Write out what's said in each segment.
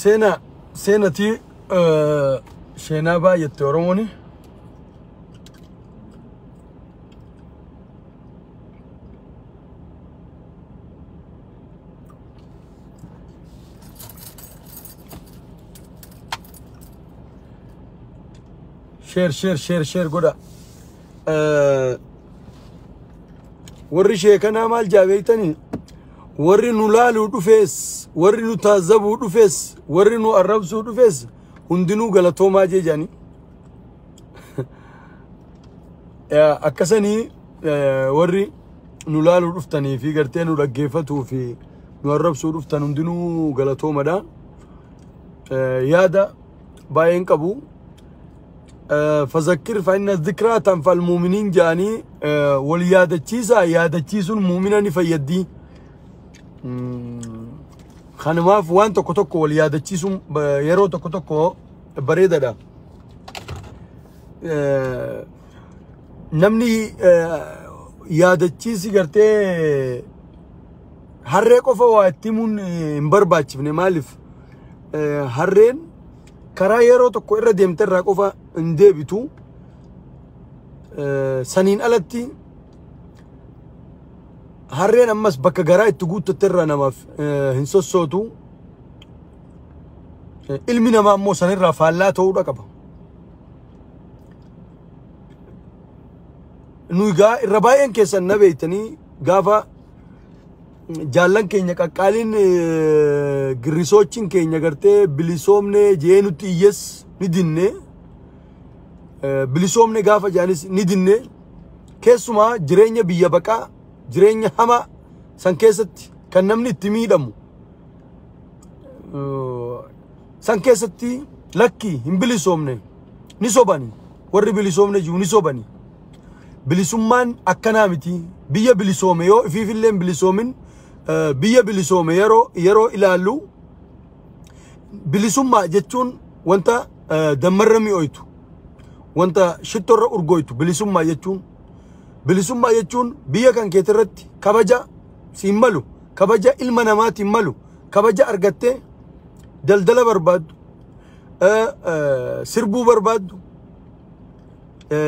Seenaa seenatii seenaa baay'atte Oromooni. Share share share share godha. Warri sheekanaa maal jaabeeytanii? Warri nu laaluu dhufees, warri nu taazzabuu dhufees, warri nu arrabsuu dhufees hundinuu galatoomaa jee jedhanii. Akkasanii warri nu laaluu dhuftanii fi gartee nu dhaggeeffatuu fi nu arrabsuu dhuftan hundinuu galatoomadha. Yaada baay'een qabu. فذكر فإن الذكرى تنفع المؤمنين جاني واليادتشيسا يادتشيسون مؤمنا فيدي خنماف وان توكو توكو واليادتشيسون يرو توكو توكو بريدة دا نمني يادتشيسي قرتي هرّي قفا واتمون امبرباتش مالف هرّين karaa yeroo tokko irra deemte irraa qofa hin deebitu. Saniin alatti harreen ammas bakka garaa itti guuttatte irraa namaaf hin sossootu. Ilmi namaa ammoo sanirraa faallaa ta'uudha qaba. Nu egaa irra baay'een keessan na beektanii gaafa jaallan keenya qaqqaaliin girrisoochiin keenya gartee bilisoomne jee nutti iyyees ni dinne. Bilisoomne gaafa jaanis ni dinne. Keessumaa jireenya biyya baqaa jireenya hamaa san keessatti kan namni itti miidhamu san keessatti lakki hin bilisoomne ni sobani. Warri bilisoomne jiru ni sobani. Bilisummaan akkanaa miti. Biyya bilisoome yoo ifiifillee hin bilisoomin biyya bilisoome yeroo ilaallu bilisummaa jechuun wanta dammarra mi'ooytu, wanta shittorra urgooytu bilisummaa jechuun. Bilisummaa jechuun biyya kan keetirratti kabaja siin malu, kabaja ilma namaatiin malu, kabaja argattee daldala barbaaddu, sirbuu barbaaddu,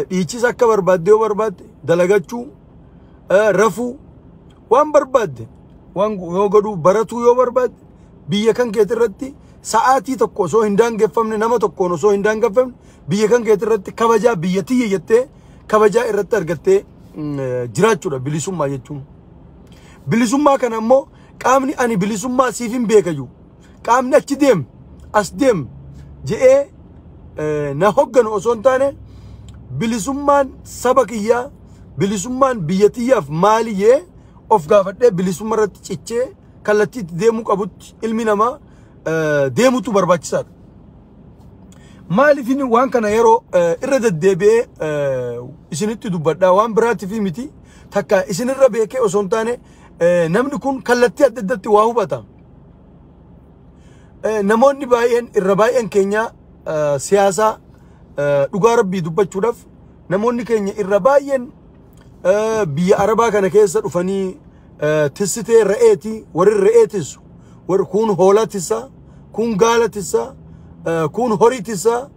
dhiichisa akka barbaadde yoo barbaadde dalagachuu, rafuu waan barbaadde waan yoo godhuu baratuu yoo barbaadde biyya kan keetirratti sa'aatii tokko osoo hin daangeffamne, nama tokkoon osoo hin daangeffamne biyya kan keetirratti kabajaa biyya tiyya jettee kabajaa irratti argattee jiraachuudha bilisummaa jechuun. Bilisummaa kana ammoo qaamni ani bilisummaa siif hin beeka jiru, qaamni achi deem as deem je'ee na hogganu osoo hin taane bilisummaan saba kiyyaa, bilisummaan biyya tiyyaaf maali jee of gaafadhee bilisummaa irratti cichee kallattii itti deemuu qabutti ilmi namaa deemutu barbaachisaadha. Maaliif inni waan kana yeroo irra deddeebi'ee isinitti dubbadhaa waan biraatiif miti, takka isinirra beekee osoo hin taane namni kun kallattii adda addaatti waa hubata. Namoonni baay'een irra baay'een keenya siyaasaa dhugaa rabbii dubbachuudhaaf namoonni keenya irra baay'een biyya Arabaa kana keessa dhufanii tissitee re'eeti, warri re'ee tissu, warri kun hoolaa tissaa, kun gaala tissaa, kun horii tissaa,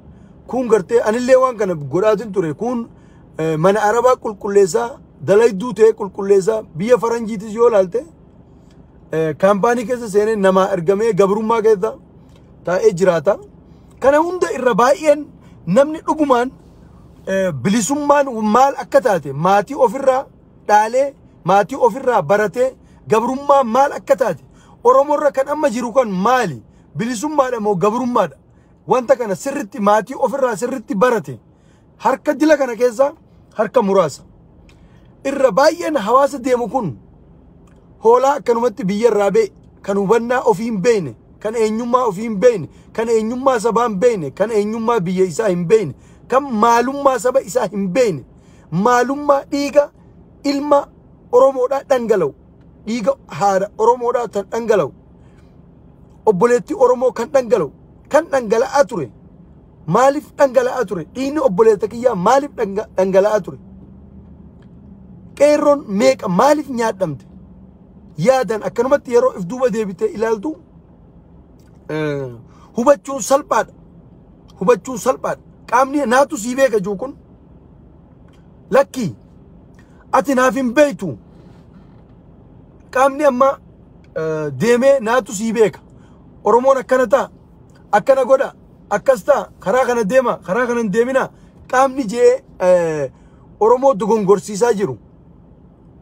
kun gartee anillee waan kana godhaatin ture, kun mana Arabaa qulqulleessaa, dalayduu ta'e qulqulleessaa, biyya faranjiitis yoo ilaalte kaampaanii keessa seenee namaa ergamee gabrummaa keessa taa'ee jiraata. Kana hunda irra baay'een namni dhugumaan bilisummaan maal akka taate maatii ofirraa dhaalee, maatii ofirraa baratee gabrummaa maal akka taate Oromoorra kan amma jiru kan maali? Bilisummaadha moo gabrummaadha? Wanta kana sirritti maatii ofirraa sirritti barate harka dila kana keessa harka muraasa. Irra baay'een hawaasa deemu kun hoolaa akkanumatti biyya irraa ba'e, kan hubannaa ofii hin beekne, kan eenyummaa ofii hin beekne, kan eenyummaa sabaa hin beekne, kan eenyummaa biyya isaa hin beekne, kan maalummaa saba isaa hin beekne, maalummaa dhiiga ilma Oromoodhaa dhangala'u, dhiiga haadha Oromoodhaa kan dhangala'u, obboleettii Oromoo kan dhangala'u, kan dhangala'aa ture. Maaliif dhangala'aa ture? Dhiigni obboleetta kiyyaa maaliif dhangala'aa ture? Qeerroon meeqa maaliif nyaadhamte? Yaadan akkanumatti yeroo if duuba deebitee ilaaltu Hubachuun salphaadha. Hubachuun salphaadha. Qaamni naatu sii beeka jiru kun lakkii ati naaf hin beektu. Qaamni amma deemee naatu sii beeka. Oromoon akkana ta'a, akkana godha, akkas ta'a, karaa kana deema, karaa kana hin deemina. Qaamni jee Oromoo dogongorsiisaa jiru.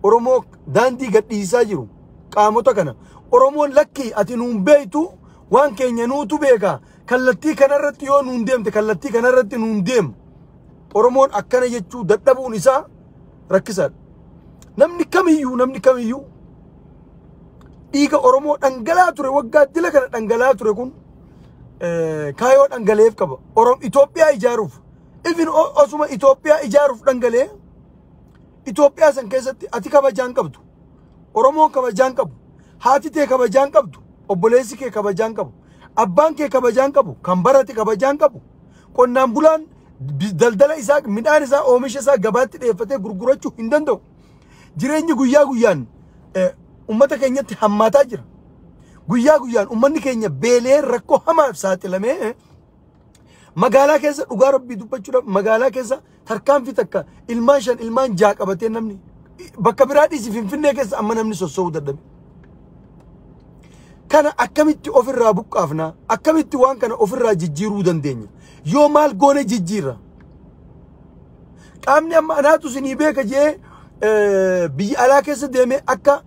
Oromoo daandii gadhiisaa jiru. Qaamota kana. Oromoon lakkii ati nuun beektu, waan keenya nuutu beeka. Kallattii kanarratti yoo nuun deemte, kallattii kanarratti nuun deemu. Oromoon akkana jechuu dadhabuun isaa rakkisaadha. Namni kamiyyuu dhiiga Oromoo dhangala'aa ture, waggaa dila kana dhangala'aa ture kun kaayoo dhangala'eef qaba. Oromoo Itoophiyaa ijaaruuf. Even osuma Itoophiyaa ijaaruuf dhangala'ee, Itoophiyaa san keessatti ati kabajaan qabdu. Oromoon kabajaan qabu. Haati tee kabajaan qabdu. Obboleessi kee kabajaan qabu. Abbaan kee kabajaan qabu. Kan barate kabajaan qabu. Qonnaan bulaan daldala isaa, midhaan isaa, oomisha isaa gabaatti dhiyeeffatee gurgurachuu hin danda'u. Jireenyi guyyaa guyyaan uummata keenyatti hammaataa jira. Guyyaa guyyaan uummanni keenya beelee rakkoo hamaaf saaxilamee magaalaa keessa, dhugaa rabbii dubbachuudhaaf, magaalaa keessa tarkaanfii takka ilmaan shan, ilmaan ja'a qabatee namni bakka biraa dhiisi, Finfinnee keessa amma namni sossoo'uu dadhabe. Kana akkamitti ofirraa buqqaafna? Akkamitti waan kana ofirraa jijjiiruu dandeenya? Yoo maal goone jijjiirra? Qaamni amma anaatu isinii beeka jee biyya alaa keessa deemee akka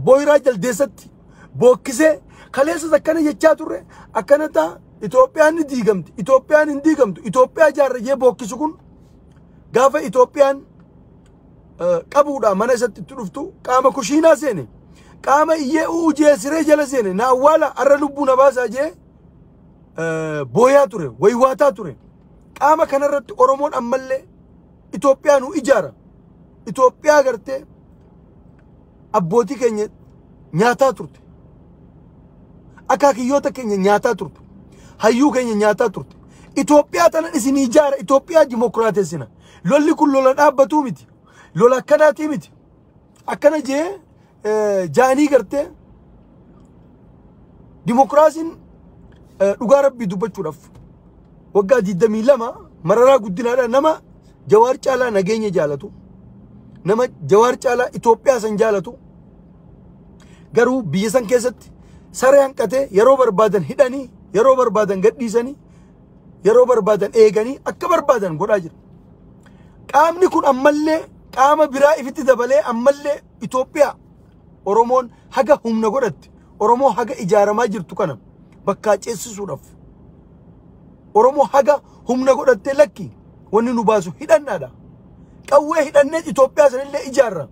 booyiraa jaldeessatti bookkisee, kaleessas akkana jechaa turre, akkana ta'a, Itoophiyaan ni diigamti, Itoophiyaan hin diigamtu, Itoophiyaa ijaarra jee bookkisu kun gaafa Itoophiyaan qabuudha mana isatti itti dhuftu qaama kushiinaa seene, qaama iyyee u'u jee siree jala seene, na awwaala, arra lubbuu na baasaa jee booyaa ture, waywaataa ture. Qaama kanarratti Oromoon ammallee Itoophiyaa nu ijaara, Itoophiyaa gartee abbootii keenya nyaataa turte, akaakiyyoota keenya nyaataa turte, hayyuu keenya nyaataa turte. Itoophiyaa tana isin ijaara, Itoophiyaa dimokiraatessina. Lolli kun lola dhaabbatuu miti, lola akkanaatii miti. Akkana jee jaanii gartee dimokiraasiin, dhugaa rabbii dubbachuudhaaf, waggaa 22 Mararaa Guddinaadha, nama Jawaar caalaa nageenya jaalatu, nama Jawaar caalaa Itoophiyaa san jaalatu, garuu biyya san keessatti saree hanqatee yeroo barbaadan hidhanii, yeroo barbaadan gadhiisanii, yeroo barbaadan eeganii akka barbaadan godhaa jira. Qaamni kun ammallee qaama biraa ifitti dabalee ammallee Itoophiyaa Oromoon haga humna godhatte, Oromoo haga ijaaramaa jirtu kana bakkaa ceessisuudhaaf, Oromoo haga humna godhattee lakki wanni nu baasu hidhannaadha. Qawwee hidhannee Itoophiyaa sanillee ijaarra.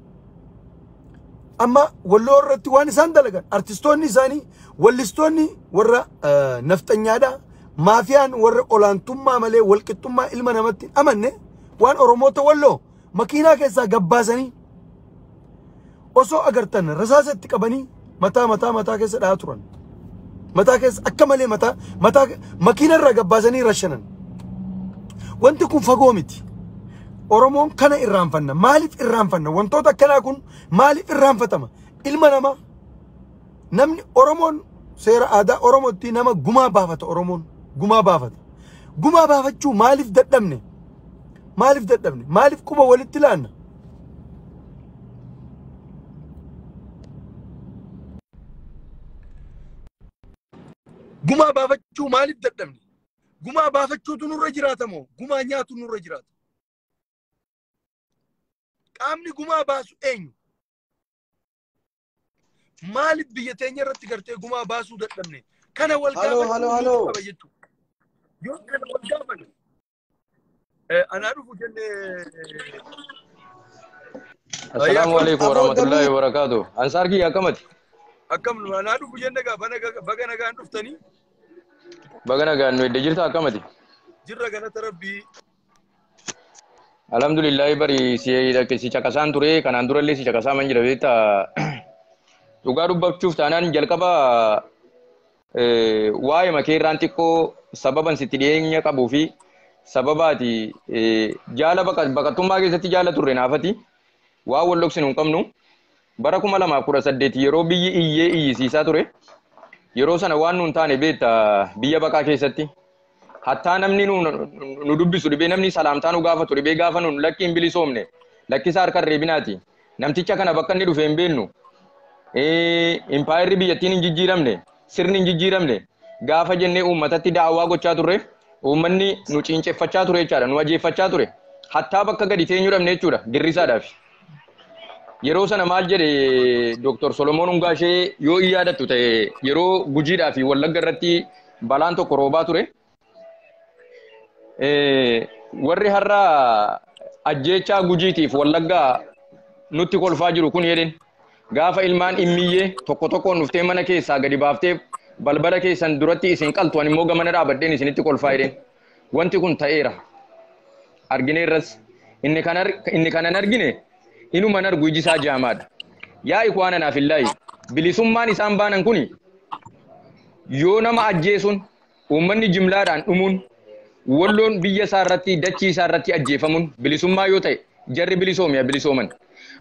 Amma Walloo irratti waan isaan dalagan, artistoonni isaanii, wallistoonni warra nafxanyaadha. Maafiyaan warra olaantummaa malee walqixxummaa ilma namatti hin amanne waan Oromoota Walloo makiinaa keessaa gabbaasanii osoo agartan rasaasa itti qabanii mataa mataa mataa keessa dhahaa turan. Mataa keessa akka malee mataa mataa makiina irraa gabbaasanii rashanan. Wanti kun fagoo miti. Oromoon kana irraanfanna. Maaliif irraanfanna? Wantoota akkanaa kun maaliif irraanfatama? Ilma namaa, namni Oromoon seera aadaa Oromootti nama gumaa baafata. Oromoon gumaa baafata. Gumaa baafachuu maaliif dadhabne? Maaliif dadhabne? Maaliif quba walitti laanna? Gumaa baafachuu maaliif dadhabne? Gumaa baafachuutu nurra jiraata moo gumaa nyaatu nurra jiraata? Qaamni gumaa baasu eenyu? Maaliif biyya teenya irratti gartee gumaa baasuu dadhabne? Kana wal Haloo, gaafachuu haloo, nutu haloo. qaba jechuudha. Yoo kana wal gaafanne anaa dhufu jennee. Assalaamu alaikum Aboo warahmatullahi damee wabarakatuh. Ansaar kiyya, akkamati? Akkam, anaa dhufu jenne gaa, baga nagaan dhuftanii. Baga nagaan nu edde jirta, akkamati? Jirra, galata rabbii. Alhamdulillahi, bari si caqasaan ture, kanaan durallee si caqasaa man jira beektaa. Dhugaa dubbachuuf taanaan jalqaba waa'ee makeerraan xiqqoo sababan sitti dhiyeenya qabuu fi sababaati jaala baqattummaa keessatti jaala turre naafati waan wal dhoksinu hin qabnu. Bara 2018 yeroo biyyi iyyee iyyisiisaa ture. Yeroo sana waan nuun taane beekta biyya baqaa keessatti. Hattaa namni nu dubbisu dhibee, namni salaamtaa nu gaafatu dhibee, gaafa nuun lakki hin bilisoomne, lakkisaa harka reebinaati. Namticha kana bakka inni dhufe hin beeknu. Impaayerri biyyattiin hin jijjiiramne, sirni hin jijjiiramne gaafa jennee uummatatti daawwaa gochaa turre, uummanni nu ciinceffachaa ture jechaadha, nu ajeeffachaa ture. Hattaa bakka gadi teenyuu dhabne jechuudha girrisaadhaaf. Yeroo sana maal jedhe Dr. Solomoon Ungaashee, yoo in yaadattu ta'e, yeroo Gujiidhaa fi Wallagga irratti balaan tokko roobaa ture. Warri har'a ajjeechaa Gujiitiif Wallaggaa nutti kolfaa jiru kun jedhin, gaafa ilmaan immiyyee tokko tokkoon dhuftee mana keessaa gadi baaftee balbala keessan duratti isin qaltu, ani immoo gamana dhaabadheen isinitti kolfaa jedheen. Wanti kun ta'eera. Argineerras. Inni kanan argine inuman argu, iji isaa jaamaadha. Yaa ikwaana naaf illaahi, bilisummaan isaan baanan kuni yoo nama ajjeesuun, uummanni jimlaadhaan dhumuun, Walloon biyya isaa irratti, dachii isaa irratti ajjeefamuun bilisummaa yoo ta'e, jarri bilisoome bilisooman.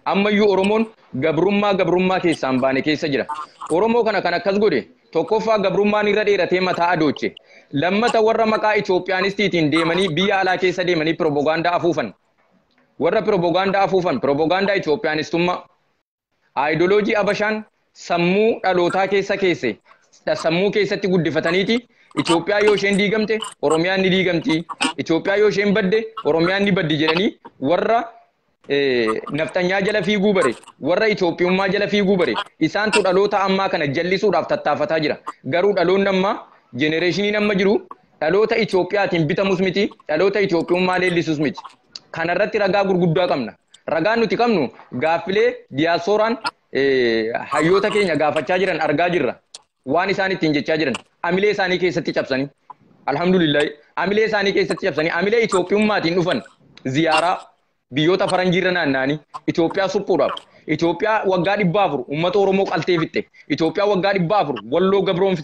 Ammayyuu Oromoon gabrummaa keessaan baane keessa jira. Oromoo kana kan akkas godhe, tokkoffaa gabrummaan irra dheeratee mataa adooche. Lammata warra maqaa Itoophiyaanistiitiin deemanii biyya alaa keessa deemanii piroopagaandaa afuufan. Warra piroopagaandaa afuufan, piroopagaandaa Itoophiyaanistummaa. Aayidooloojii Abashaan sammuu dhalootaa keessa keesse, sammuu keessatti guddifataniiti, Itoophiyaa yoo isheen diigamte Oromiyaan ni diigamti, Itoophiyaa yoo isheen badde Oromiyaan ni baddi jedhanii, warra nafxanyaa jala fiiguu bare, warra Itoophiyummaa jala fiiguu bare, isaantu dhaloota ammaa kana jallisuudhaaf tattaafataa jira. Garuu dhaloonni ammaa, jenereeshiniin amma jiru, dhaloota Itoophiyaatiin bitamus miti, dhaloota Itoophiyummaa leellisus miti. Kanarratti ragaa gurguddaa qabna. Ragaan nuti qabnu gaaffilee diyaaspooraan hayyoota keenya gaafachaa jiran argaa jirra. Waan isaan ittiin jechaa jiran amilee isaanii keessatti cabsanii, alhamdulillah, amilee isaanii keessatti cabsanii, amilee Itoophiyummaatiin dhufan, ziyaaraa biyyoota faranjiirra naanna'anii Itoophiyaa suphuudhaaf, Itoophiyaa waggaa 400 uummata Oromoo qaltee fixxe, Itoophiyaa waggaa 400 Walloo gabroon,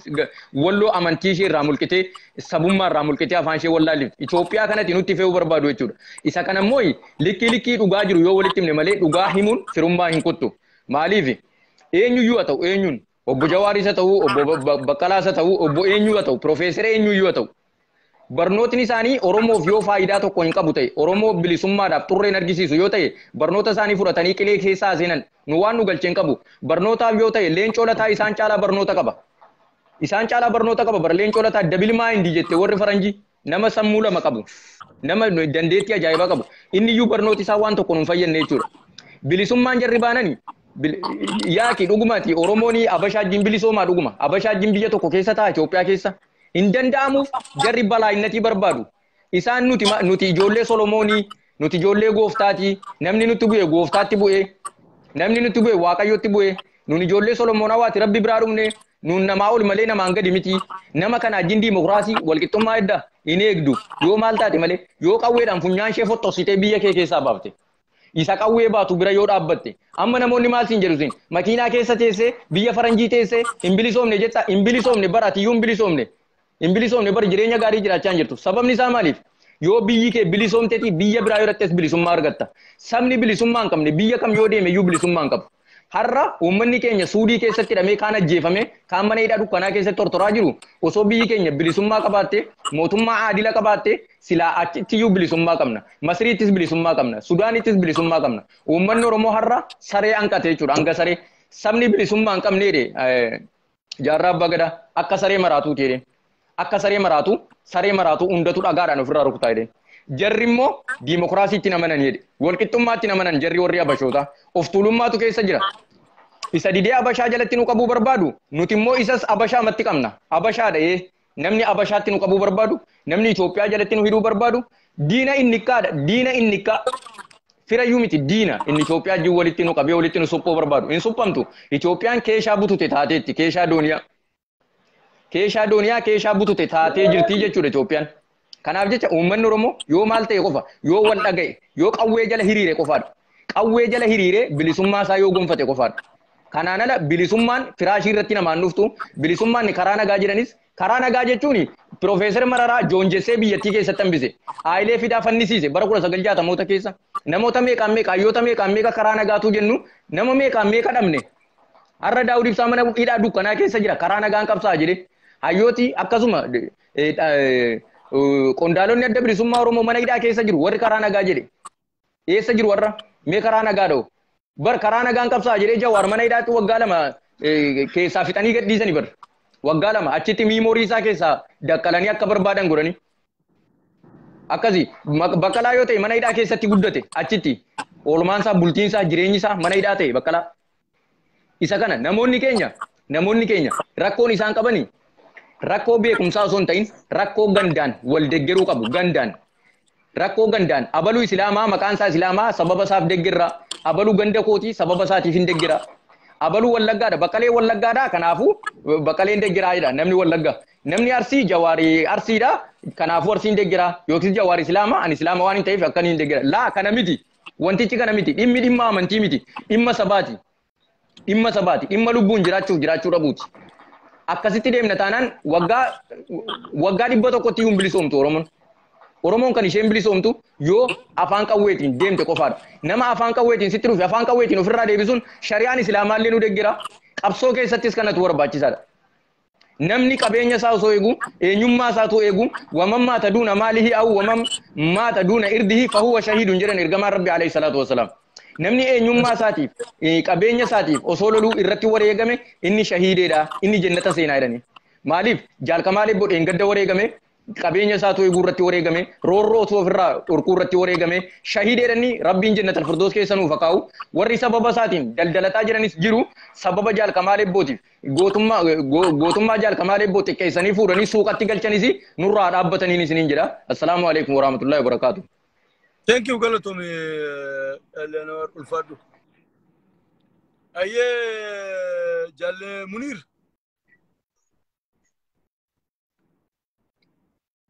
Walloo amantii ishee irraa mulqitee, sabummaa irraa mulqitee, afaan ishee wallaalifte, Itoophiyaa kanatti nutti fe'uu barbaadu jechuudha. Isa kana immoo likkii likkii dhugaa jiru yoo walitti himne malee dhugaa himuun firummaa hin kuttu. Maaliif, eenyuyyuu haa ta'u, eenyuun obbo Jawaaris haa ta'u, obbo Baqqalaas haa ta'u, obbo eenyuu haa ta'u, piroofeesara eenyuyyuu haa ta'u, barnootni isaanii Oromoof yoo faayidaa tokko hin qabu ta'e, Oromoo bilisummaadhaaf xurreen argisiisu yoo ta'e, barnoota isaanii fudhatanii qilee keessaa seenan, nu waan nu galcheen qabu. Barnootaaf yoo ta'e Leencoo Lataa isaan caalaa barnoota qaba. Isaan caalaa barnoota qaba. Bara Leencoo Lataa double mind jette warri faranjii, nama sammuu lama qabu. Nama dandeettii ajaa'ibaa qabu. Inni iyyuu barnooti isaa waan tokko nu hin fayyadne jechuudha. Bilisummaan jarri baanani yaaki dhugumati Oromoon Abashaa wajjin bilisoomaa dhuguma. Abashaa wajjin biyya tokko keessa ta'a Itoophiyaa keessa. Hin danda'amuuf, jarri balaayinatii barbaadu. Isaan nuti ijoollee Solomoonii, nuti ijoollee gooftaati. Namni nutti bu'e gooftaatti bu'e. Namni nutti bu'e Waaqayyotti bu'e. Nun ijoollee Solomoonawaati, Rabbi biraa dhumne. Nun namaa ol malee namaan gadi miti. Nama kana wajjin diimokiraasii walqixxummaa edda hin eegdu. Yoo maal taate malee, yoo qawweedhaan funyaan ishee foxxossitee biyya kee keessaa baafte. Isa qawwee baatu bira yoo dhaabbatte. Amma namoonni maal siin jedhu siin? Makiinaa keessa teessee, biyya faranjii teessee hin bilisoomne jetta. Hin bilisoomne bara, atiyyuu hin bilisoomne. Hin bilisoomne bara, jireenya gaarii jiraachaa hin jirtu. Sababni isaa maaliif? Yoo biyyi kee bilisoomteeti biyya biraa yoo dhaqxes bilisummaa argatta. Sabni bilisummaa hin qabne biyya kam yoo deeme iyyuu bilisummaa hin qabu. Har'a uummanni keenya Suudii keessatti hidhamee, kaan ajjeefame, kaan mana hidhaa dukkanaa keessatti tortoraa jiru, osoo biyyi keenya bilisummaa qabaatte, mootummaa aadila qabaatte, silaa achitti iyyuu bilisummaa qabna. Masriittis bilisummaa qabna. Sudaanittis bilisummaa qabna. Uummanni Oromoo har'a saree hanqate jechuudha. Hanga saree. Sabni bilisummaa hin qabne jedhe Jaarraa Abbaa Gadaa, akka saree maraatuuti jedheen. Akka saree maraatu, saree maraatu hundatu dhagaadhaan ofirraa rukutaa jedheen. Jarri immoo diimokiraasiitti amanan jedhe. Walqixxummaatti amanan jarri warri Abashootaa. Of tuulummaatu keessa jira. Isa didee Abashaa jalatti nu qabuu barbaadu, nuti immoo isas Abashaa matti qabna. Abashaadha ee. Namni Abashaatti nu qabuu barbaadu, namni Itoophiyaa jalatti nu hidhuu barbaadu, diina innikkaadha. Diina innikkaa. Firayyuu miti, diina inni Itoophiyaa wajjin walitti nu qabee walitti nu suphuu barbaadu. Hin suphamtu. Itoophiyaan keeshaa butute taateetti. Keeshaa dooniyaa. Keeshaa dooniyaa, keeshaa butute taatee jirti jechuudha Itoophiyaan. Kanaaf jecha uummanni Oromoo yoo maal ta'e qofa, yoo wal dhaga'e, yoo qawwee jala hiriire qofaadha. Qawwee jala hiriire bilisummaa isaa yoo gonfate qofaadha. Kanaan ala bilisummaan firaashii irratti namaan dhuftu, bilisummaan karaa nagaa jedhanis, karaa nagaa jechuun Piroofeesar Mararaa joonjessee biyyattii keessatti hambise. Haayilee Fidaa fannisiise bara 1960moota keessa. Namoota meeqaan meeqa, hayyoota meeqaan meeqa karaa nagaatu jennu, nama meeqaan meeqa dhabne. Har'a Daawud Ibsaa mana hidhaa dukkanaa keessa jira karaa nagaan qabsaa jedhe. Hayyooti akkasuma qondaalonni adda bilisummaa Oromoo mana hidhaa keessa jiru warri karaa nagaa jedhe. Eessa jiru warra? Mee karaa nagaa dha'u. Bar karaa nagaan qabsaa jedhee Jawaar mana hidhaatti waggaa 2 keessaa fixanii gadhiisanii bar. Waggaa 2 achitti miimoorii isaa keessaa daqqalanii akka barbaadan godhanii. Akkasi Baqqalaa yoo ta'e mana hidhaa keessatti guddate achitti oolmaan isaa bultiin isaa jireenyi isaa mana hidhaa ta'e Baqqalaa. Isa kana namoonni keenya rakkoon isaan qabanii rakkoo beekumsaa osoo hin ta'in rakkoo gandaan wal deeggaruu qabu gandaan. Rakkoo gandaan abaluu islaamaa maqaan isaa islaamaa sababa isaaf deeggarra abaluu ganda kootii sababa isaatiif hin deeggara abaluu wallaggaadha Baqqalee wallaggaadha kanaafuu Baqqaleen deeggaraa jedha namni wallagga namni arsii Jawaarii arsiidha kanaafuu arsiin deeggaraa yookiis Jawaar islaamaa ani islaama waan hin ta'eef akkaniin hin deeggara laa kana miti wantichi kana miti dhimmi dhimma amantii miti dhimma sabaati dhimma lubbuun jiraachuuf jiraachuu dhabuuti. Akkasitti deemna taanaan waggaa 100tti hin bilisoomtu Oromoon. Oromoon kan isheen bilisoomtu yoo afaan qawweetiin deemte qofaadha. Nama afaan qawweetiin sitti dhufe afaan qawweetiin ofirraa deebisuun shari'aan islaamaallee nu deeggera. Qabsoo keessattis kanatu barbaachisaadha. Namni qabeenya isaa osoo eegu eenyummaa isaatu eegu waman maata duuna maalihi aw waman maata duuna irdihi fahuwa shahiidun jedhan ergamaan Rabbi alayhi salaatu wassalaam. Namni eenyummaa isaatiif qabeenya isaatiif osoo loluu irratti wareegame inni shahiideedha inni jannata seenaa jedhani. Maaliif jaalkamaalee bodheen gadda wareegame qabeenya isaatu eeguu irratti wareegame roorroo osoo ofirraa dhorkuu irratti wareegame shahiideedhani Rabbiin jannatal firdoos keessa nuuf haa kaa'u. Warri sababa isaatiin daldalataa jiranis jiru sababa jaalkamaalee bootiif gootummaa jaalkamaalee boo xiqqeessanii fuudhanii suuqatti galchanis nurraa dhaabbataniin isiniin jedha. Assalaamu alaikum warahmatullahi wabarakaatuh. Thank you Galatoomi Eleanor Ulfadhu. Ayyee Jaalle Muniir.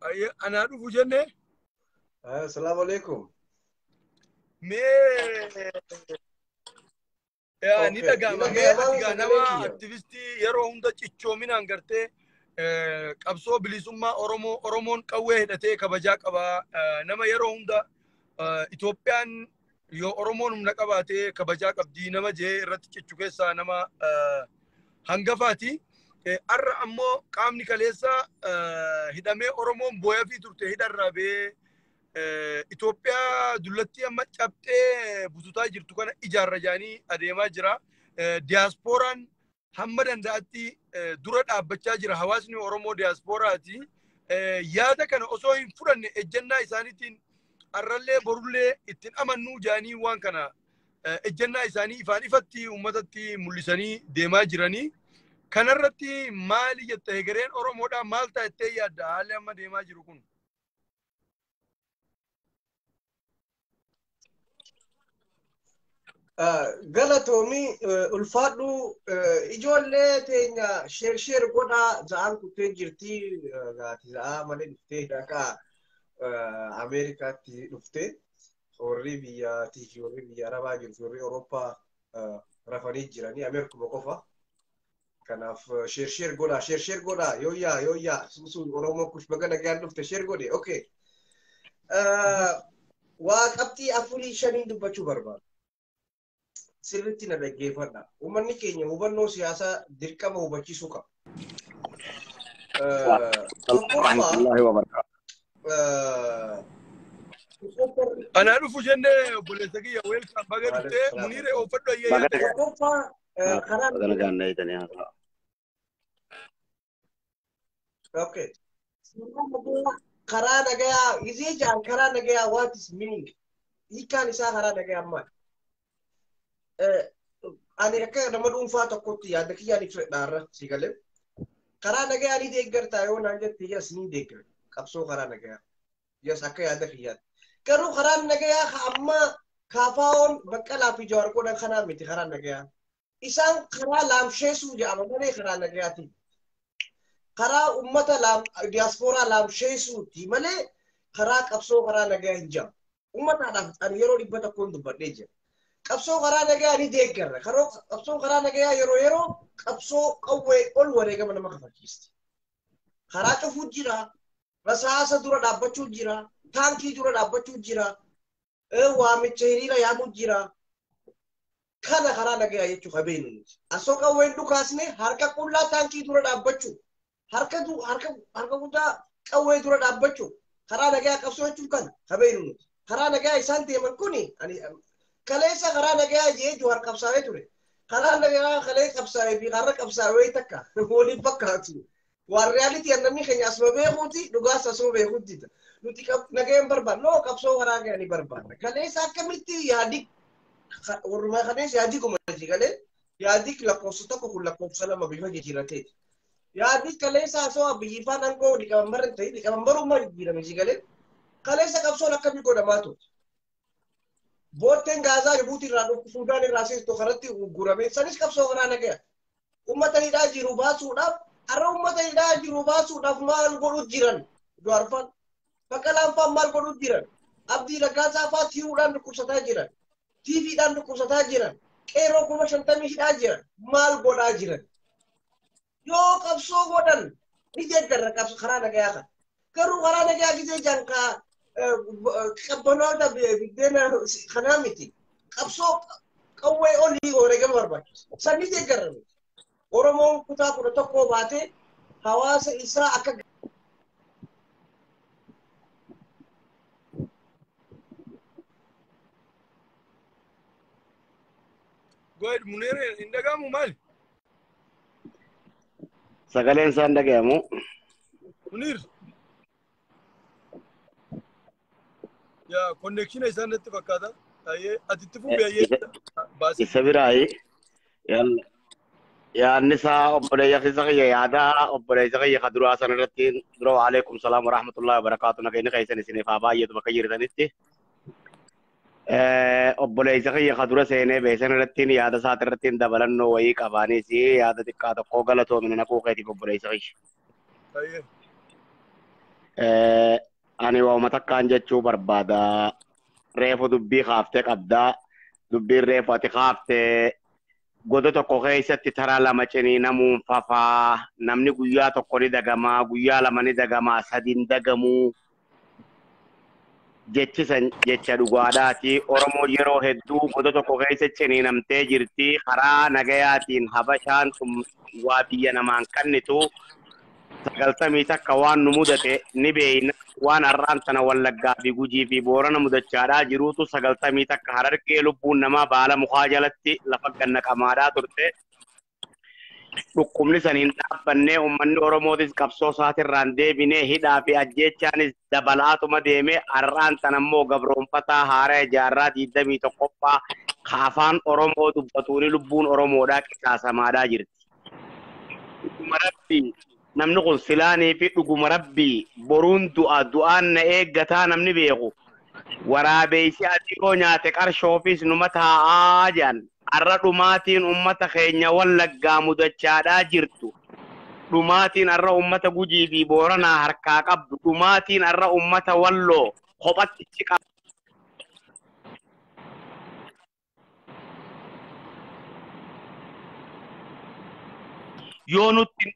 Ayyee anaa dhufu jenne. Assalaamu alaikum. Mee ni dhaga'ama. Mee ati nama aktivistii yeroo hunda cichoominaan gartee qabsoo bilisummaa Oromoo Oromoon qawwee hidhatee kabajaa qaba. Nama yeroo hunda Itoophiyaan yoo Oromoon humna qabaatee kabajaa qabdii nama jee irratti cichu keessaa nama hangafaati. Har'a ammoo qaamni kaleessa hidhamee Oromoon booyaa fi turte hidharraa ba'ee Itoophiyaa dullattii amma cabxee bututaa jirtu kana ijaarra jaanii adeemaa jira. Diyaaspooraan hamma danda'atti dura dhaabbachaa jira. Hawaasni Oromoo diyaaspooraati. Yaada kana osoo hin fudhanne ejjennaa isaaniitiin arrallee borullee ittiin amannuu jaanii waan kana ejjennaa isaanii ifaan ifatti uummatatti mul'isanii deemaa jiranii. Kanarratti maali jette hegereen Oromoodhaa maal ta'a jettee yaadda haalli amma deemaa jiru kun? Galatoomi ulfaadhu ijoollee teenya sheer godhaa za'aan kuttee jirti gaati za'aa malee dhuftee dhaqaa Ameerikaatti dhufte warri biyyaatii fi warri biyya Arabaa jiru fi warri Awurooppaa rafanii jiranii Ameerikuma qofa. Kanaaf sheer godhaa yooyyaa suusuun Oromoo kush baga nagaan dhufte sheer godhe okay. Waa qabxii 4 5 dubbachuu barbaada. Sirriitti na dhaggeeffadha. Uummanni keenya hubannoo siyaasaa dirqama hubachiisuu qaba. Anaa dhufu jennee obboleessa kiyya weelkaam baga dhuftee Muniiree oofadhu ayyee yaadde. Tokkoffaa karaa Okay. Karaa nagayaa izee jaan karaa nagayaa what is meaning? Hiikkaan isaa karaa nagayaa maali? Ani akka nama dhuunfaa tokkotti yaada kiyyaan ibsadha si galee. Karaa nagayaa ni deeggartaa yoo naan jette yes ni deeggara. Qabsoo karaa nagayaa. Yes akka yaada kiyyaatti. Garuu karaan nagayaa amma kaafaa'oon Baqqalaa fi Jawaar godhan kanaa miti karaa nagayaa. Isaan karaa laamsheessuu jedhama malee karaa nagayaati. Karaa uummata diyaaspooraa laamsheessuuti malee karaa qabsoo karaa nagayaa hin jedhamu. Uummataadhaaf ani yeroo 100 dubbadhee jira. Qabsoo karaa nagayaa ni deeggarra. Qabsoo karaa nagayaa yeroo qabsoo qawwee ol wareegama nama kafalchiisti. Karaa cufuu jira, rasaasa dura dhaabbachuu jira, taankii dura dhaabbachuu jira, waamicha hiriira yaamuu jira. Kana karaa nagayaa jechuu qabeenu nuti. Asoo qawween dhukaasne harka qullaa taankii dura dhaabbachuu, harka harka guddaa qawwee dura dhaabbachuu, karaa nagayaa qabsoo jechuun kana qabeenu nuti. Karaa nagayaa isaan deeman kuni kaleessa karaa nagayaa jee Jawaar qabsaa'ee ture. Karaa nagayaa kalee qabsaa'ee fi har'a qabsaa'ee takka waliin fakkaatu. Waan reality namni keenya asuma beekuuti dhugaas asuma beekuuti. Nuti nagayaan barbaadna. Noo qabsoo karaa nagayaa ni barbaadna. Kaleessa akkamitti yaadi warrumaa kanees yaadii kuma galee yaadii lakkoofsa tokko kun lakkoofsa lama bifa jijjiirateeti. Yaadii kaleessa osoo biyyi faan aangoo liqaman hin ta'in liqaman barummaa jijjiirame galee kaleessa qabsoon akkamii godhamaa turte. Bootteen Gaazaa Jibuutii irraa dhuftu Suudaan irraa seentu karatti gurgurame sanis qabsoo karaa nagaya. Uummata hidhaa jiru baasuudhaaf har'a uummata hidhaa jiru baasuudhaaf maal godhu jiran Jawaarfaan Baqqalaan faan maal godhu jiran Abdii Raggaasaa faa tiiruudhaan dhukkubsataa jiran. TVdhaan dhukkubsataa jiran, qeerroo 50,000 hidhaa jiran, maal godhaa jiran? Yoo qabsoo godhan ni deeggarra qabsoo karaa nagayaa kana. Garuu karaa nagayaa gisee jankaa qabbanoota biddeena kanaa miti. Qabsoo qawwee olii wareegama barbaachisa. San ni deeggarra miti. Oromoon kutaa 11 baatee hawaasa isaa akka Go ahead, Munir, hin dhaga'amu maali? Sagaleen isaan dhaga'amu. Munir. Yaa connection isaan natti fakkaata. Ayyee ati itti fufi ayyee baasii. Isa biraayi. Yaadni isaa obboleeyya isa kiyya yaada obboleessa kiyya ka duraa sana irratti dura waalaikum salaam wa rahmatullahi wa barakaatu nageenyi keessan isiniif haa baay'atu bakka jirtanitti. Obboleessa kiyya ka dura seenee beesan irratti yaada isaati irratti dabalannoo wayii qabaanis yaada xiqqaa tokko galatoomina naquu keetiif obboleessa kiyya. Ani waa'uma takkaan jechuu barbaada. Reefu dubbii kaaftee qabdaa. Dubbiin reefu ati kaaftee goda tokko keessatti taraa lama ciniinamuun fafaa. Namni guyyaa tokko ni dagamaa, guyyaa lama ni dagamaa, sadi hin dagamuu. Jechi san jecha dhugaadhaati. Oromoo yeroo hedduu goda tokko keessa ciniinamtee jirti. Karaa nagayaatiin Habashaan sun waa biyya namaan kennitu. 91 waan nu mudate ni beeyna. Waan har'aan tana Wallaggaa fi Gujii fi Boorana mudachaadhaa jiruutu 91 Harargee lubbuun namaa baala mukaa jalatti lafa gannaqamaadhaa turte. Dhukkubni san hin dhaabbannee uummanni Oromootis qabsoo isaatirraan deebinee hidhaa fi ajjeechaanis dabalaatuma deemee har'aan tana immoo gabroonfataa haaraa jaarraa 21ffaa afaan Oromoo dubbatuuni lubbuun Oromoodhaa qisaasamaadhaa jirti. Dhuguma Rabbii namni kun silaanii fi dhuguma Rabbii boruun du'a du'aan na eeggataa namni beeku. Waraabeessi adii nyaate qarshoofis numa taa'aa jedhan. Har'a dhumaatiin uummata keenya Wallaggaa mudachaadhaa jirtu. Dhumaatiin har'a uummata Gujii fi Booranaa harkaa qabdu. Dhumaatiin har'a uummata Walloo kophatti qabdu. Yoo nutti hin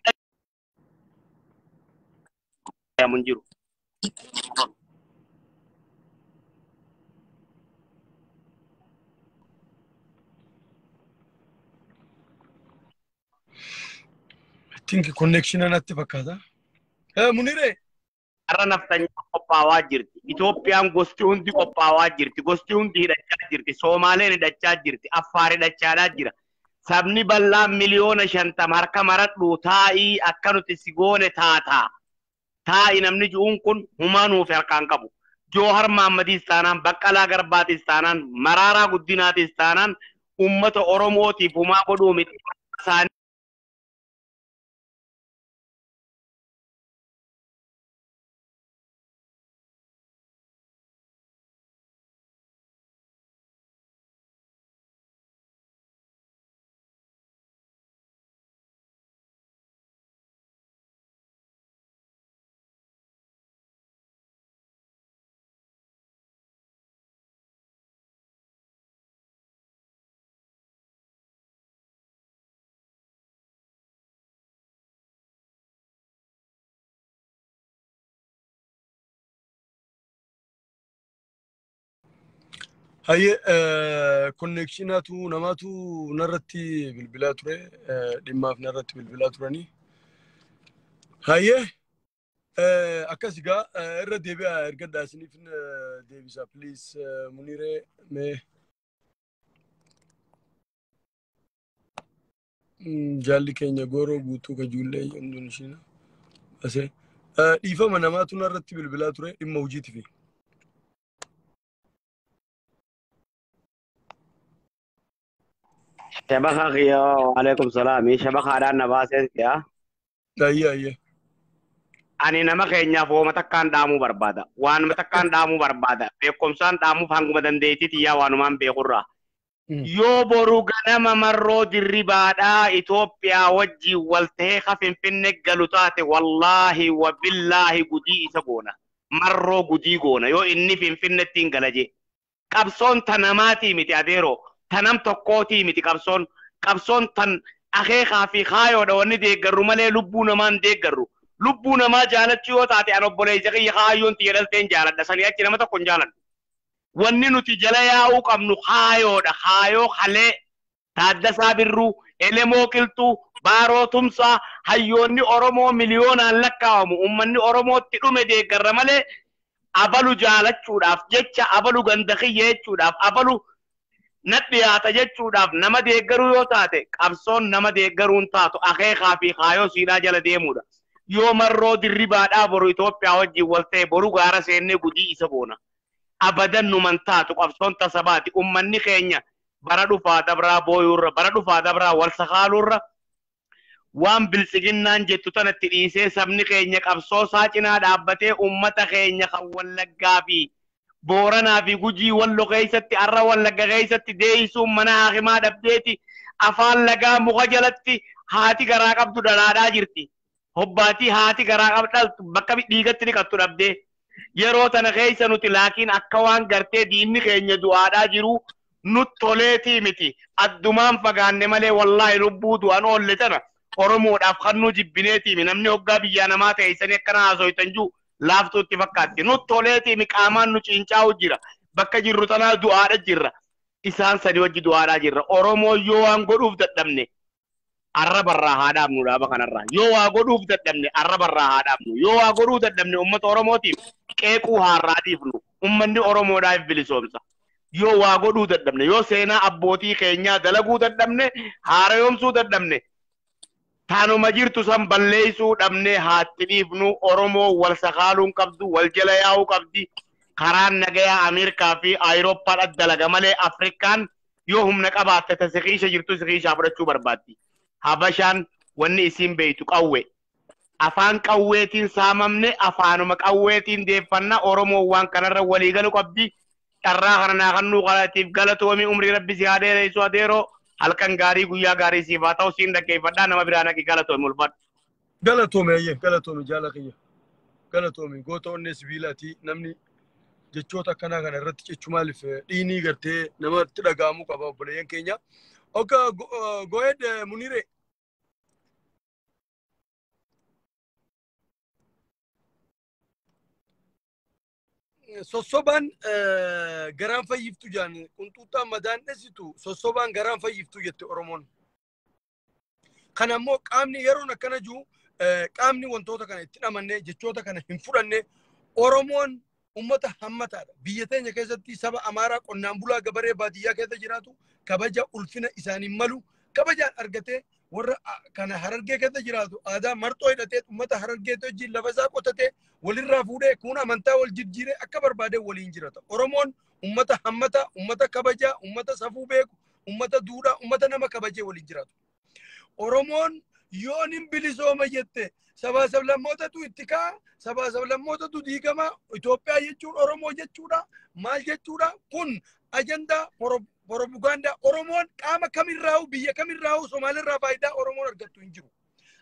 dhagahamu hin jiru. I think connection natti fakkaata. Munire. Har'a naftanyaa qophaawaa jirti. Itoophiyaan gosti hundi qophaawaa jirti. Gosti hundi hidhachaa jirti. Soomaaleen hidhachaa jirti. Affaar hidhachaadhaa jira. Sabni bal'aan 50,000,000 harka maradhu taa'ii akka nuti si goone taataa. Taa'i namni ji'uun kun humaa nuuf harkaan qabu. Joohar Mahaammadiis taanaan, Baqqalaa Garbaatis taanaan, Maraaraa Guddinaatis taanaan uummata Oromootiif humaa godhuu miti. Hayyee konneekshinaatu namaatu narratti bilbilaa ture, dhimmaaf narratti bilbilaa turanii. Hayyee akkas egaa irra deebi'aa ergadhaa isiniif deebisa, please. Muniree mee jaalli keenya gooroo guutuu kajuullee Indoneeshiina asee dhiifama, namaatu narratti bilbilaa ture dhimma hojiitifi. Shabaka kiyya, alaikum salaami. Shabakaadhaan na baaseen si'a. Ayyee ayyee. Ani nama keenyaaf hooma takkaan dhaamuu barbaada. Waanuma takkaan dhaamuu barbaada. Beekumsaan dhaamuuf hanguma dandeettii tiyyaa waanumaan beekurraa. Yoo boru ganama marroo dirribaadhaa Itoophiyaa wajjin wal ta'ee ka Finfinne galu taate, wallaahi wa billaahi gudii isa goona. Marroo gudii goona yoo inni Finfinnetti hin gala jee. Qabsoon ta namaatii miti adeeroo. Ta nam tokkootii miti qabsoon. Qabsoon tan akeekaa fi kaayoodha wanni deeggarru malee lubbuu namaan deeggarru. Lubbuu namaa jaalachuu yoo taate, an obboleessa kiyya kaayyoon tiyya dhalteen jaaladha. Sanii achi nama tokko hin jaaladhu. Wanni nuti jala yaa'uu qabnu kaayoodha. Kaayoo kalee Taaddasaa Birruu, Elemoo Qilxuu, Baaroo Tumsaa, hayyoonni Oromoo miliyoonaan lakkaawamu uummanni Oromootti dhume deeggarra malee, abalu jaalachuudhaaf jecha, abalu ganda kiyya jechuudhaaf, abalu na dhiyaata jechuudhaaf nama deeggaruu yoo taate, qabsoon nama deeggaruun taatu akeekaa fi kaayoo siidhaa jala deemuudha. Yoo marroo dirribaadhaa boru Itoophiyaa wajjin wal ta'e, boru gaara seennee gudii isa goona. Abadan numan taatu, qabsoon tasabaati. Uummanni keenya bara dhufaa dabraa booyuurra, bara dhufaa dabraa wal sakaaluurra, waan biltsiginnaan jettu tanatti dhiisee, sabni keenya qabsoo isaa cinaa dhaabbatee, uummata keenya kan Wallaggaa fi Booranaa fi Gujii Wallo keessatti, arra Wallagga keessatti deeyisuun mana haakimaa dhabdeeti afaan lagaa muka jalatti haati garaa qabdu dhalaadhaa jirti. Hobbaatii haati garaa qabdu bakka dhiigatti dhiqattu dhabdee. Yeroo tana keessa nuti laakiin akka waan gartee diinni keenya du'aadhaa jiru nut toleetii miti. Addumaan fagaanne malee, wallaahi lubbuu du'an oolle tana Oromoodhaaf kan nu jibbineetiimi. Namni hoggaa biyyaa namaa ta'e isanii akkana haasoytan jiru laaftuutti fakkaatti. Nut toleetiimi, qaamaan nu ciincaa'u jira. Bakka jirru tanaa du'aadha jirra. Isaan sadi wajji du'aadhaa jirra. Oromoo yoo waan godhuuf dadhabne arrabarraa haa dhaabnu dhaaba kanarraa. Yoo waa godhuuf dadhabne arrabarraa haa dhaabnu. Yoo waa godhuu dadhabne uummata Oromootiif qeequu haarraa dhiifnu. Uummanni Oromoodhaaf bilisoomsa. Yoo waa godhuu dadhabne, yoo seenaa abbootii keenyaa dalaguu dadhabne, haarayoomsuu dadhabne, taanuma jirtu san balleessuu dhabnee haatti dhiifnu. Oromoo wal sakaaluun qabdu, wal jala yaa'uu qabdi. Karaan nagayaa Ameerikaa fi Awurooppaadhaan dalaga malee, Afrikaan yoo humna qabaatte ta siqiisha jirtu siqiishaa fudhachuu barbaaddi. Habashaan wanni isiin beeytu qawwe. Afaan qawweetiin saamamne, afaanuma qawweetiin deeffanna. Oromoo waan kanarra walii galu qabdi. Carraa kana naa kannuu kanaatiif galatoomii, umrii rabbi si haa dheeressu adeeroo. Halkan gaarii, guyyaa gaarii siif haa ta'u. Siin dhaggeeffadhaa, nama biraa naqi. Galatoomii, ulfaadhu. Galatoome, ayyee galatoome, jaala kiyya. Galatoome, goota onnee sibiilaati. Namni jechoota akkanaa kana irratti jechu maaliif dhiinii gartee namatti dhaga'amuu qaba, obboleeyyan keenya. Okay, go ahead, Munire. Sossobaan garaan fayyiftu jaan, qunxuuxaan madaan dhessitu, sossobaan garaan fayyiftu jette Oromoon. Kana immoo qaamni yeroon akkana jiru, qaamni wantoota kana itti dhamanne, jechoota kana hin fudhanne, Oromoon ummata hammataadha. Biyya teenya keessatti saba Amaaraa qonnaan bulaa gabaree baadiyyaa keessa jiraatu kabaja ulfina isaaniin malu kabajaan argatee, warra kana Harargee keessa jiraatu aadaa marxoo hidhatee, ummata Harargee wajjin lafa isaa qotatee, walirraa fuudhee, kun amantaa wal jijjiiree akka barbaade waliin jiraata. Oromoon ummata hammataa, ummata kabajaa, ummata safuu beeku, ummata duudhaa, ummata nama kabajee waliin jiraatu. Oromoon yoon hin bilisooma jette sabaa sablammootatu itti ka'a, sabaa sablammootatu diigama, Itoophiyaa jechuun Oromoo jechuudha, maal jechuudha, kun ajandaa propagaandaa. Oromoon qaama kamirraa'u, biyya kamirraa'u, Somaalirraa faayidaa Oromoon argattu hin jiru.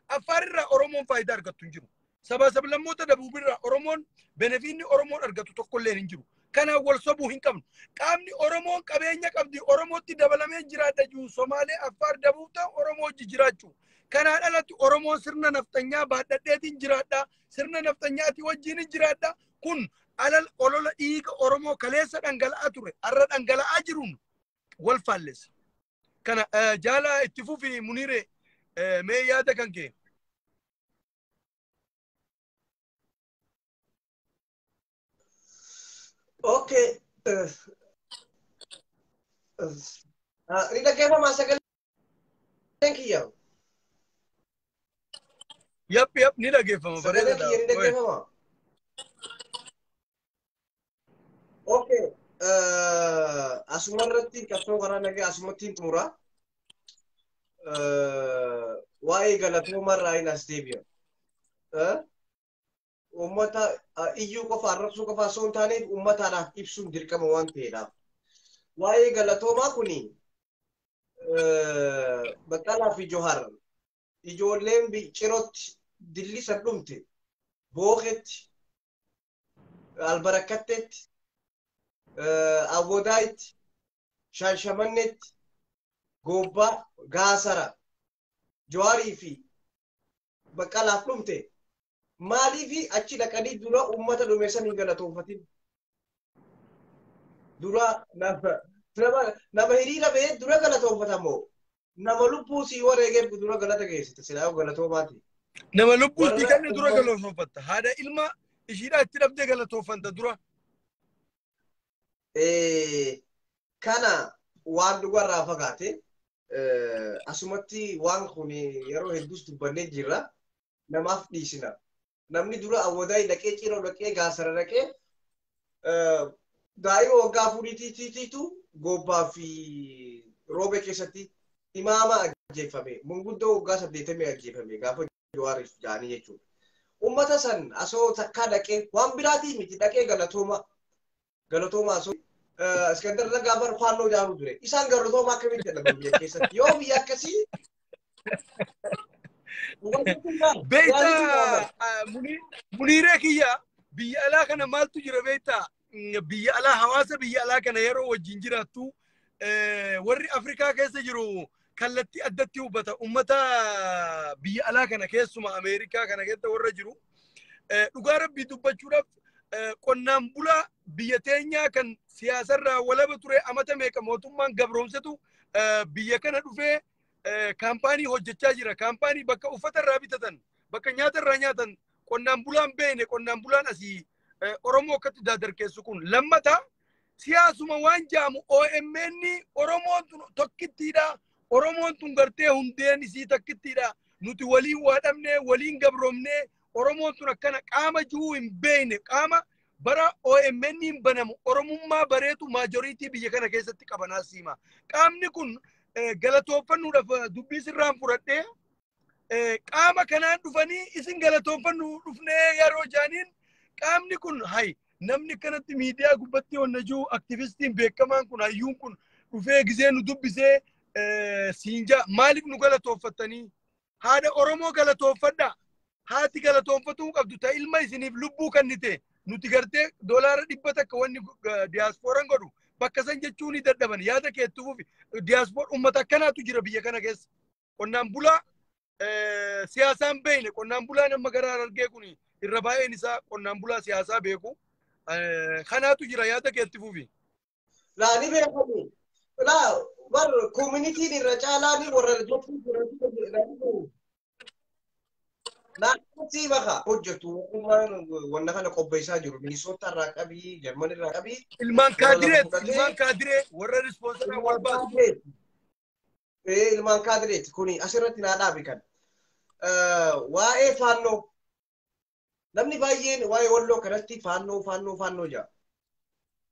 Affaarrirraa Oromoon faayidaa argattu hin jiru. Sabaa sablammoota dabuubirraa Oromoon benefiinni Oromoon argatu tokkollee hin jiru. Kanaaf wal sobuu hin qabnu. Qaamni Oromoon qabeenya qabdi Oromootti dabalamee jiraadha jiru Somaalee, Affaar, Dabuub ta'u Oromoo hojii jiraachuu. Kanaan alatti Oromoon sirna nafxanyaa baadhadheetiin jiraadha. Sirna nafxanyaatii wajjin jiraadha. Kun Alal olola dhiiga Oromoo kaleessa dhangala'aa ture har'a dhangala'aa jiruun wal faallessa. Kana jaala itti fufi Muniire, mee yaada kan kee. Okay. Ni dhaggeeffamaa sagaleen kiyya? Yap yap, ni dhaggeeffama. Sagaleen kiyya ni dhaggeeffama. Okay. Asuma irratti qabsoo karaa nagaa asumatti hin xumura. Waa'ee galatooma irraa hin as deebi'a. Uummata iyyuu qofa arrabsuu qofa osoo hin taaneef uummataadhaaf ibsuun dirqama waan ta'eedhaaf. Waa'ee galatoomaa kuni Baqqalaa fi Johar ijoolleen cirootti dillisan dhumte, booketti, albarakatteetti, awwadaayitti, shaashamanneetti, gobbaa, gaasara, Jawaarii fi Baqqalaaf dhumte maaliif achi dhaqanii dura uummata dhume san hin galatoonfatin? Dura nama hiriira bahee dura galatoonfatamoo nama lubbuu sii wareegeef dura galata geessite silaa galatoomaati? Nama lubbuu sii kenne dura galatoonfatta. Haadha ilma ishiidhaa itti dhabdee galatoonfatta dura. Kana waan dhugarraa fagaate asumatti waan kun yeroo hedduus dubbannee jirra, namaaf dhiisina. Namni dura awwadaa dhaqee, ciroo dhaqee, gaasara dhaqee, daa'ima waggaa 4tiitu gobbaa fi roobe keessatti imaama ajjeefame. Manguddoo waggaa 80 ajjeefame gaafa Jawaariif ja'anii jechuudha. Uummata san asoo takkaa dhaqee waan biraatii miti dhaqee galatooma galatooma asoo Iskandar Naggaa bar faannoo ijaaruu ture. Isaan galatooma akkamitti jedhama biyya keessatti? Yoo biyya akkasii Beektaa Muniiree kiyya, biyya alaa kana maaltu jira beektaa? Biyya alaa, hawaasa biyya alaa kana yeroo wajjin jiraattu, warri Afrikaa keessa jiru kallattii addatti hubata. Ummata biyya alaa kana, keessuma Ameerikaa kana keessa warra jiru. Dhugaa rabbii dubbachuudhaaf, qonnaan bulaa biyya teenyaa kan siyaasarraa walaba ture amata meeqa mootummaan gabroomsetu biyya kana dhufee kaampaanii hojjechaa jira. Kaampaanii bakka uffata irraa bitatan, bakka nyaata irraa nyaatan qonnaan bulaan beene, qonnaan bulaan asii Oromoo akkatti dadarkeessu kun lammata siyaasuma waan jaamu OMN Oromoon tun tokkittiidha. Oromoon tun gartee hundeen isii takkittiidha. Nuti waliin waa dhabnee waliin gabroomnee Oromoon tun akkana qaama jiru hin beekne, qaama bara OMN hin banamu Oromummaa bareetu majority biyya kana keessatti qabanaa siima. Qaamni kun galatoonfannuudhaaf dubbii sirraan fudhadhee qaama kanaan dhufanii isin galatoonfannu dhufnee yeroo jaaniin, qaamni kun hay namni kanatti miidiyaa gubbatti onna jiru, aktivistiin beekamaan kun, hayyuun kun dhufee gizee nu dubbisee siinjaa, maaliif nu galatoonfattanii? Haadha Oromoo galatoonfadhaa. Haati galatoonfatuu qabdu ta ilma isiniif lubbuu kennite. Nuti gartee $100 wanni diyaasporaan godhu bakka san jechuu ni dadhaban. Yaada keetti fufi. Diyaaspoor uummata akkanaatu jira biyya kana keessa. Qonnaan bulaa siyaasaan beekne, qonnaan bulaan amma gara Harargee kun irra baay'een isaa qonnaan bulaa siyaasaa beeku. Kanaatu jira, yaada keetti fufi. Laa, ni beekani. Laa bar communityn irra caalaa ni warra jechuu. Naannoo baka hojjetu wanna kana qopheessaa jiru Minisoota irraa qabii, Jarman irraa qabii. Ilmaan kaadireet, ilmaan kaadiree warra rispoonsaraa wal baasu. Ilmaan kaadireeti kuni asirratti naa dhaabi kan. Waa'ee faannoo namni baay'een waa'ee walloo kanatti faannoo faannoo faannoo jedha.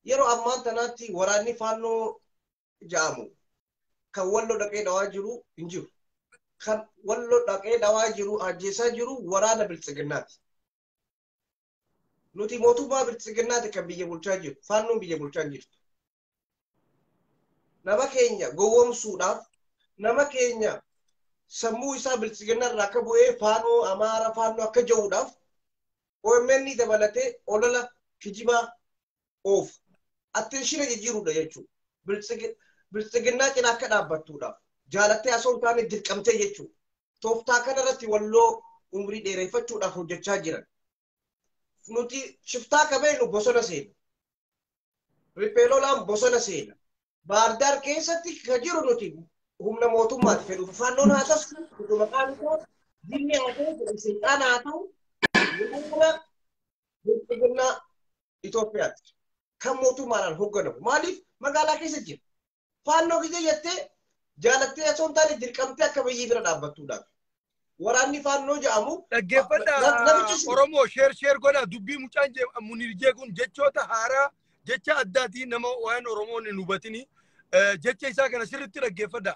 Yeroo ammaan tanaatti waraanni faannoo jedhamu kan walloo dhaqee dhawaa jiru hin jiru. Kan walloo dhaqee dhawaa jiru, ajjeesaa jiru waraana biltsiginnaati. Nuti mootummaa biltsiginnaati kan biyya bulchaa jiru. Faannoon biyya bulchaa hin jirtu. Nama keenya gowwoomsuudhaaf, nama keenya sammuu isaa biltsiginnaa irraa akka bu'ee faannoo Amaara faannoo akka jiruudhaaf OMN dabalatee olola kijibaa oofu. Attention jijjiiruudha jechuudha. Biltsiginnaa cinaa akka dhaabbattuudhaaf. Jaalattee osoo hin taane dirqamtee jechuudha. Tooftaa kanarratti walloo umrii dheereffachuudhaaf hojjechaa jiran. Nuti shiftaa qabeenu bosona seena. Rippeelolaan bosona seena. Baardaar keessatti kan jiru nuti humna mootummaati fedhu. Faannoon haa ta'u, fedhu maqaan isaa jinni haa ta'u, fedhu seexaana haa ta'u, humna bilxiginnaa Itoophiyaati. Kan mootummaadhaan hoogganamu. Maaliif magaalaa keessa jira? Faannoo gizee jettee jaalattee osoo hin taane dirqamtee akka biyyii bira dhaabbattuudhaaf. Waraanni faannoo jedhamu Dhaggeeffadhaa Oromoo share share godhaa dubbii mucaan Munir jeequun jechoota haaraa jecha addaatii nama waan Oromoon hin hubatini jecha isaa kana sirriitti dhaggeeffadhaa.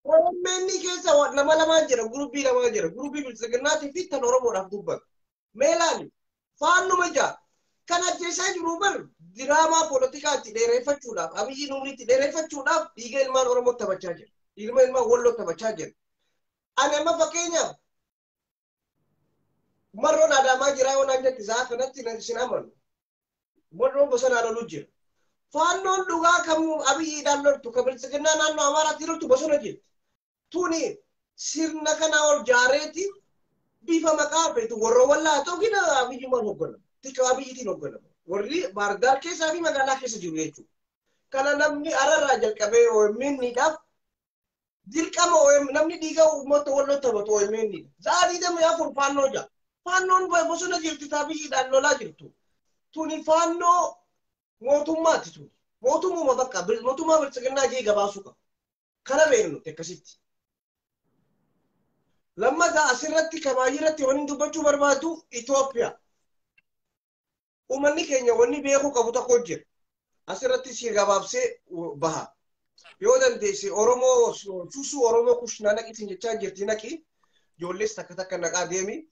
OMN keessa nama lamaan jira, guruppii lamaan jira, guruppii bilxiginnaatii fi tan Oromoodhaaf dubbatu. Mee ilaali, faannuma ja'a. Kan ajjeesaa jiru bar diraamaa poolitikaa itti dheereffachuudhaaf, Abiyyiin umrii itti dheereffachuudhaaf dhiiga ilmaan Oromoo taphachaa jira. Dhiiga ilmaan Walloo taphachaa jira. Ani amma fakkeenyaaf marroon Adaamaa jira yoo naan jette isaa kanatti sin amanu. Marroon bosonaan loluu jira. Faannoon dhugaa kan Abiyyiidhaan loltu, kan bilxiginnaa naannoo Amaaraatti loltu bosona jirti. Tuni sirna kanaa ol jaareeti bifa maqaa feetu warra wallaa ta'u gina Abiyyumaan hoogganama. Tika Abiyyiitiin hoogganama. Warri Baardaar keessaa fi magaalaa keessa jiru jechuudha. Kana namni ararraa jalqabee OMN-dhaaf dirqama namni dhiiga uummata walloo taphatu OMN. Za'a 24 faannoo ja'a. Faannoon bosona jirti Abiyyiidhaan lolaa jirtu. Tuni faannoo mootummaati tuni. Mootummuma bakka mootummaa bilxiginnaa jee gabaasuu qaba. Kana beeknu nuti akkasitti. Lammataa asirratti kabaayii irratti wanni dubbachuu barbaadu Itoophiyaa. Uummanni keenya wanni beekuu qabu tokko jira. Asirratti si gabaabsee baha. Yoo dandeesse Oromoo suusuu Oromoo kushinaa naqitiin jechaa jirti naqi. Ijoollees takka takka naqaa deemi.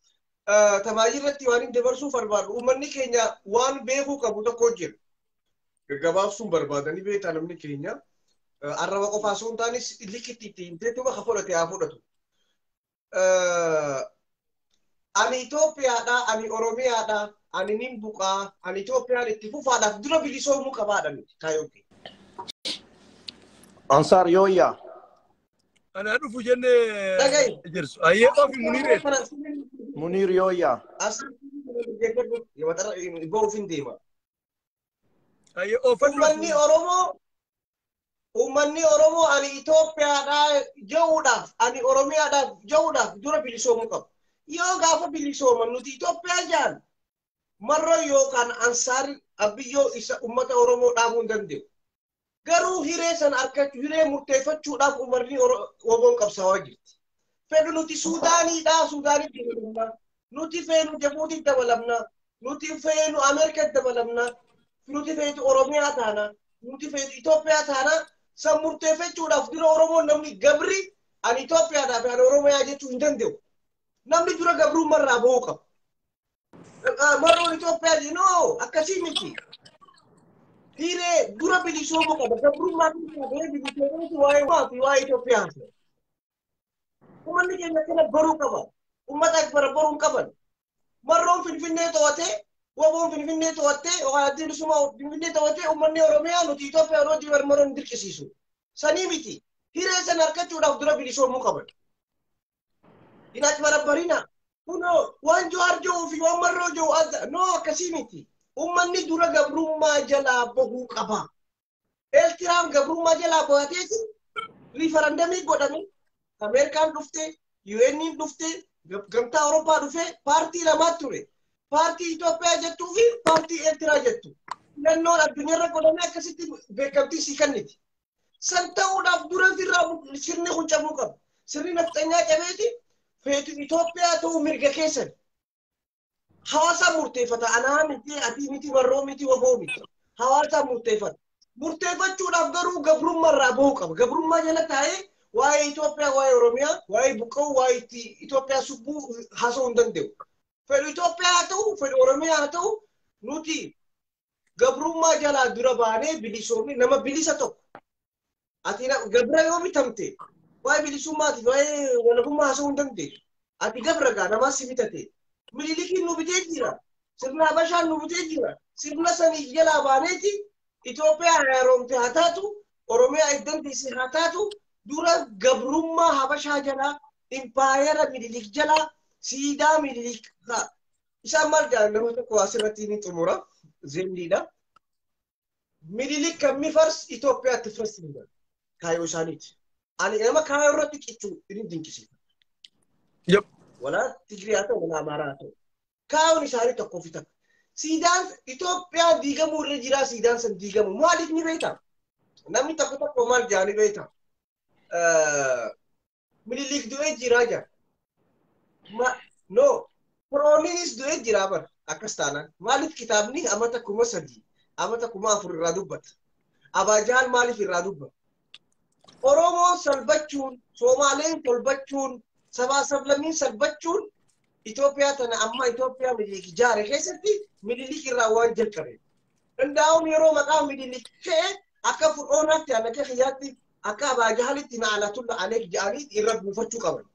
Tabaayii irratti waan hin dabarsuu barbaadu uummanni keenya waan beekuu qabu tokko jira. Gaggabaabsuun barbaadanii beektaa namni keenya. Arraba qofaa osoo hin taane liqitti itti himteetuma ka fudhate haa fudhatu. Ani Itoophiyaadha, ani Oromiyaadha, ani nin buqaa, ani Itoophiyaan itti fufaadhaaf dura bilisoomuu qabaadha nuti kaayyoon keenya. Ansaar yooyyaa. Anaa dhufu jennee Dhaga'i. jirsu. Ayyee ofi Muniir. Muniir yooyyaa. Ba'uuf hin deema. Ayyee oofadhu. Uummanni Oromoo ani Itoophiyaadhaa jehuudhaaf, ani Oromiyaadhaaf jehuudhaaf dura bilisoomuu qabu. Yoo gaafa bilisooman nuti Itoophiyaa jaan marra yookaan ansaar abiyyoo isa uummata Oromoo dhaabuu hin danda'u. Garuu hiree sana argachuu, hiree murteeffachuudhaaf uummanni Oromoon qabsaa'aa jirti. Fedhu nuti Suudaaniidhaa, Suudaanitti dabalamna. Nuti feenu Jabuutitti dabalamna. Nuti feenu Ameerikaatti dabalamna. Nuti feetu Oromiyaa taana. Nuti feetu Itoophiyaa taana. San murteeffachuudhaaf dura Oromoon namni gabri ani Itoophiyaadhaaf ani Oromiyaa jechuu hin danda'u. Namni dura gabrummaarraa bahuu qaba. Marroon Itoophiyaa jenoo akkasii miti. Hiree dura bilisoomuu qaba. Gabrummaa keessaa bahee bilisoomuutu waa'ee fi waa'ee Itoophiyaa haasa'u. Uummanni keenya kana baruu qaba. Uummata akka baruu hin qaban. Marroon Finfinnee to'atee, Woboon Finfinnee to'attee, yookaan bilisummaa Finfinnee to'atee uummanni Oromiyaa nuti Itoophiyaa yeroo jiran marroon hin dirqisiisu. Sanii miti. Hiree sana argachuudhaaf dura bilisoomuu qaban. Hin barabbarina. Kunoo waan Jawaar jiru fi waan Marroo jiru adda. Noo akkasii miti. Uummanni dura gabrummaa jalaa bahuu qaba. Eertiraan gabrummaa jalaa bahateeti riifarandamii godhame. Ameerikaan dhufte, UN'n dhufte, gamtaa Awurooppaa dhufe paartii lamaatu ture. Paartii Itoophiyaa jettuu fi paartii Eertiraa jettu. Filannoon addunyaarra godhame akkasitti beekamtii sii kenniti. San ta'uudhaaf dura ofirraa sirni kun cabuu qaba. Sirni nafxanyaa cabeeti feetu Itoophiyaa ta'uu mirga keessan. Hawaasa murteeffata. Anaa miti, ati miti, marroo miti, waboo miti. Hawaasa murteeffata. Murteeffachuudhaaf garuu gabrummaarraa bahuu qaba. Gabrummaa jala taa'ee waa'ee Itoophiyaa, waa'ee Oromiyaa, waa'ee buqqa'uu, waa'ee Itoophiyaa subbuu haasa'uu hin danda'u. Fedhu Itoophiyaa haa ta'u, fedhu Oromiyaa haa ta'u, nuti gabrummaa jalaa dura baanee bilisoomne nama bilisa tokko. Ati gabra yoo bitamte waa'ee bilisummaatiif waa'ee walabummaa haasa'uu hin dandeessu. Ati gabra gaa namaa si bitate. Minilikiin nu bitee jira. Sirna Habashaan nu bitee jira. Sirna sanii jalaa baaneeti Itoophiyaa haaromte haa taatu, Oromiyaa iddanteesse haa taatu, dura gabrummaa Habashaa jalaa, impaayera Minilik jalaa, siidaa Minilik Isaan maal jedhan nama tokko asirratti ni xumura. Zendiidha. Minilik kan mifars Itoophiyaatti first ni jedhan. Kaayyoo isaaniiti. Ani nama kaayyoo irratti cichuu inni dinqisiifa. Yep. Walaa Tigirii haa ta'u, walaa Amaaraa haa ta'u. Kaayyoon isaanii tokkoo fi takka. Siidaan Itoophiyaa diigamuu irra jiraa siidaan san diigamu. Maaliif ni beektaa? Namni tokko tokko maal jedha ni beektaa? Minilik du'ee jiraa jira. No, Firooniinis du'ee jiraa bara akkas taanaan. Maaliif kitaabni amata 3000, amata 4000 irraa dubbata? Abaajaan maaliif irraa dubbata? Oromoon salbachuun, Somaaleen salbachuun, sabaa sablammiin salbachuun Itoophiyaa tana amma Itoophiyaa Minilik ijaare keessatti Minilik irraa waan jalqabe. Ndaa'uun yeroo maqaa Minilik ka'e akka Fir'oonaatti akka kiyyaatti akka Abaajahalitti na'alatulla aleek jedhanii irra buufachuu qaban.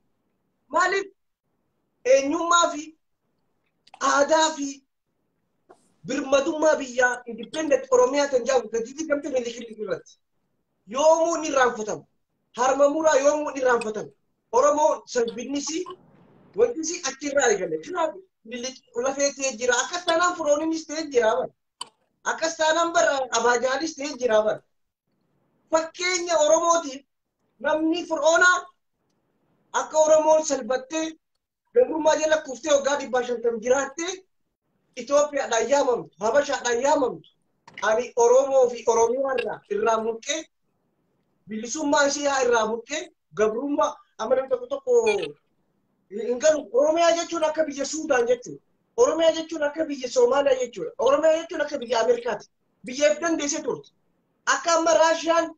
Maaliif eenyummaa fi aadaa fi birmadummaa biyyaa independent Oromiyaa kan jedhamu kan diigamte Minilik irratti. Yoomuu ni irraanfatamu. Harma muraa yoomuu ni irraanfatamu. Oromoo salphinnisi wanti si achirraa eegale. Kanaaf Minilik lafee ta'ee jira. Akkas taanaan Firooniinis ta'ee jira bara. Akkas taanaan bara Abaajaalis ta'ee jira bara. Fakkeenya Oromootiif namni Fir'oonaa akka Oromoon salbattee gabrummaa jala kuftee waggaa 150 jiraattee Itoophiyaadhaan yaamamtu, Habashaadhaan yaamamtu. Ani Oromoo fi Oromiyaa irraa mulqee bilisummaa ishee irraa mulqee gabrummaa amma namni tokko tokko hin galu. Oromiyaa jechuun akka biyya Suudaan jechuudha. Oromiyaa jechuun akka biyya Soomaaliyaa jechuudha. Oromiyaa jechuun akka biyya Ameerikaati. Biyya dandeessee turte. Akka amma Raashiyaan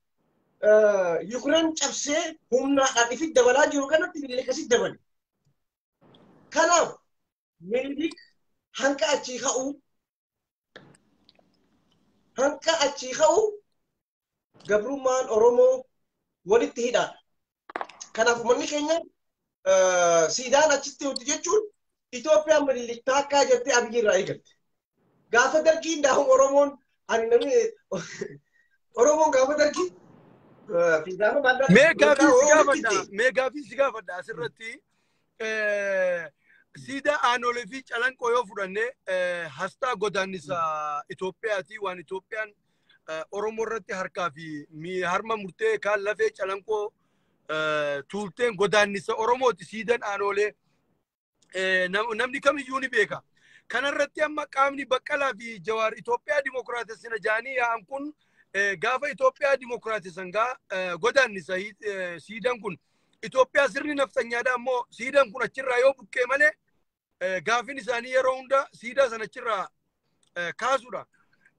Yukireen cabsee humnaadhaan ifitti dabalaa jiru kanatti Minilik asitti dabale. Kanaaf Minilik hanqa achii ka'uu gabrummaan Oromoo walitti hidhaadha. Kanaaf uummanni keenya siidaan achitti hojii jechuun Itoophiyaan Minilik taakkaa jettee Abiyyi irraa eegalte. Gaafa dargii ndaa'u Oromoon ani namni Oromoon gaafa dargii Mee gaaffii si gaafadha asirratti siidaa Aanolee fi Calanqoo yoo fudhanne hastaa godaannisa Itoophiyaati waan Itoophiyaan Oromoo irratti harkaa fi harma murtee kaan lafee Calanqoo tuulteen godaannisa Oromooti siidaan Aanolee namni kamiyyuu ni beeka. Kanarratti amma qaamni Baqqalaa fi Jawaar Itoophiyaa Dimookiraatessina jaanii yaa'an kun gaafa Itoophiyaa Dimookiraatessan gaa godaannisa siidaan kun Itoophiyaa sirni nafxanyaadha ammoo siidaan kun achirraa yoo buqqee malee gaafin isaanii yeroo hunda siidaa sana achirraa kaasudha.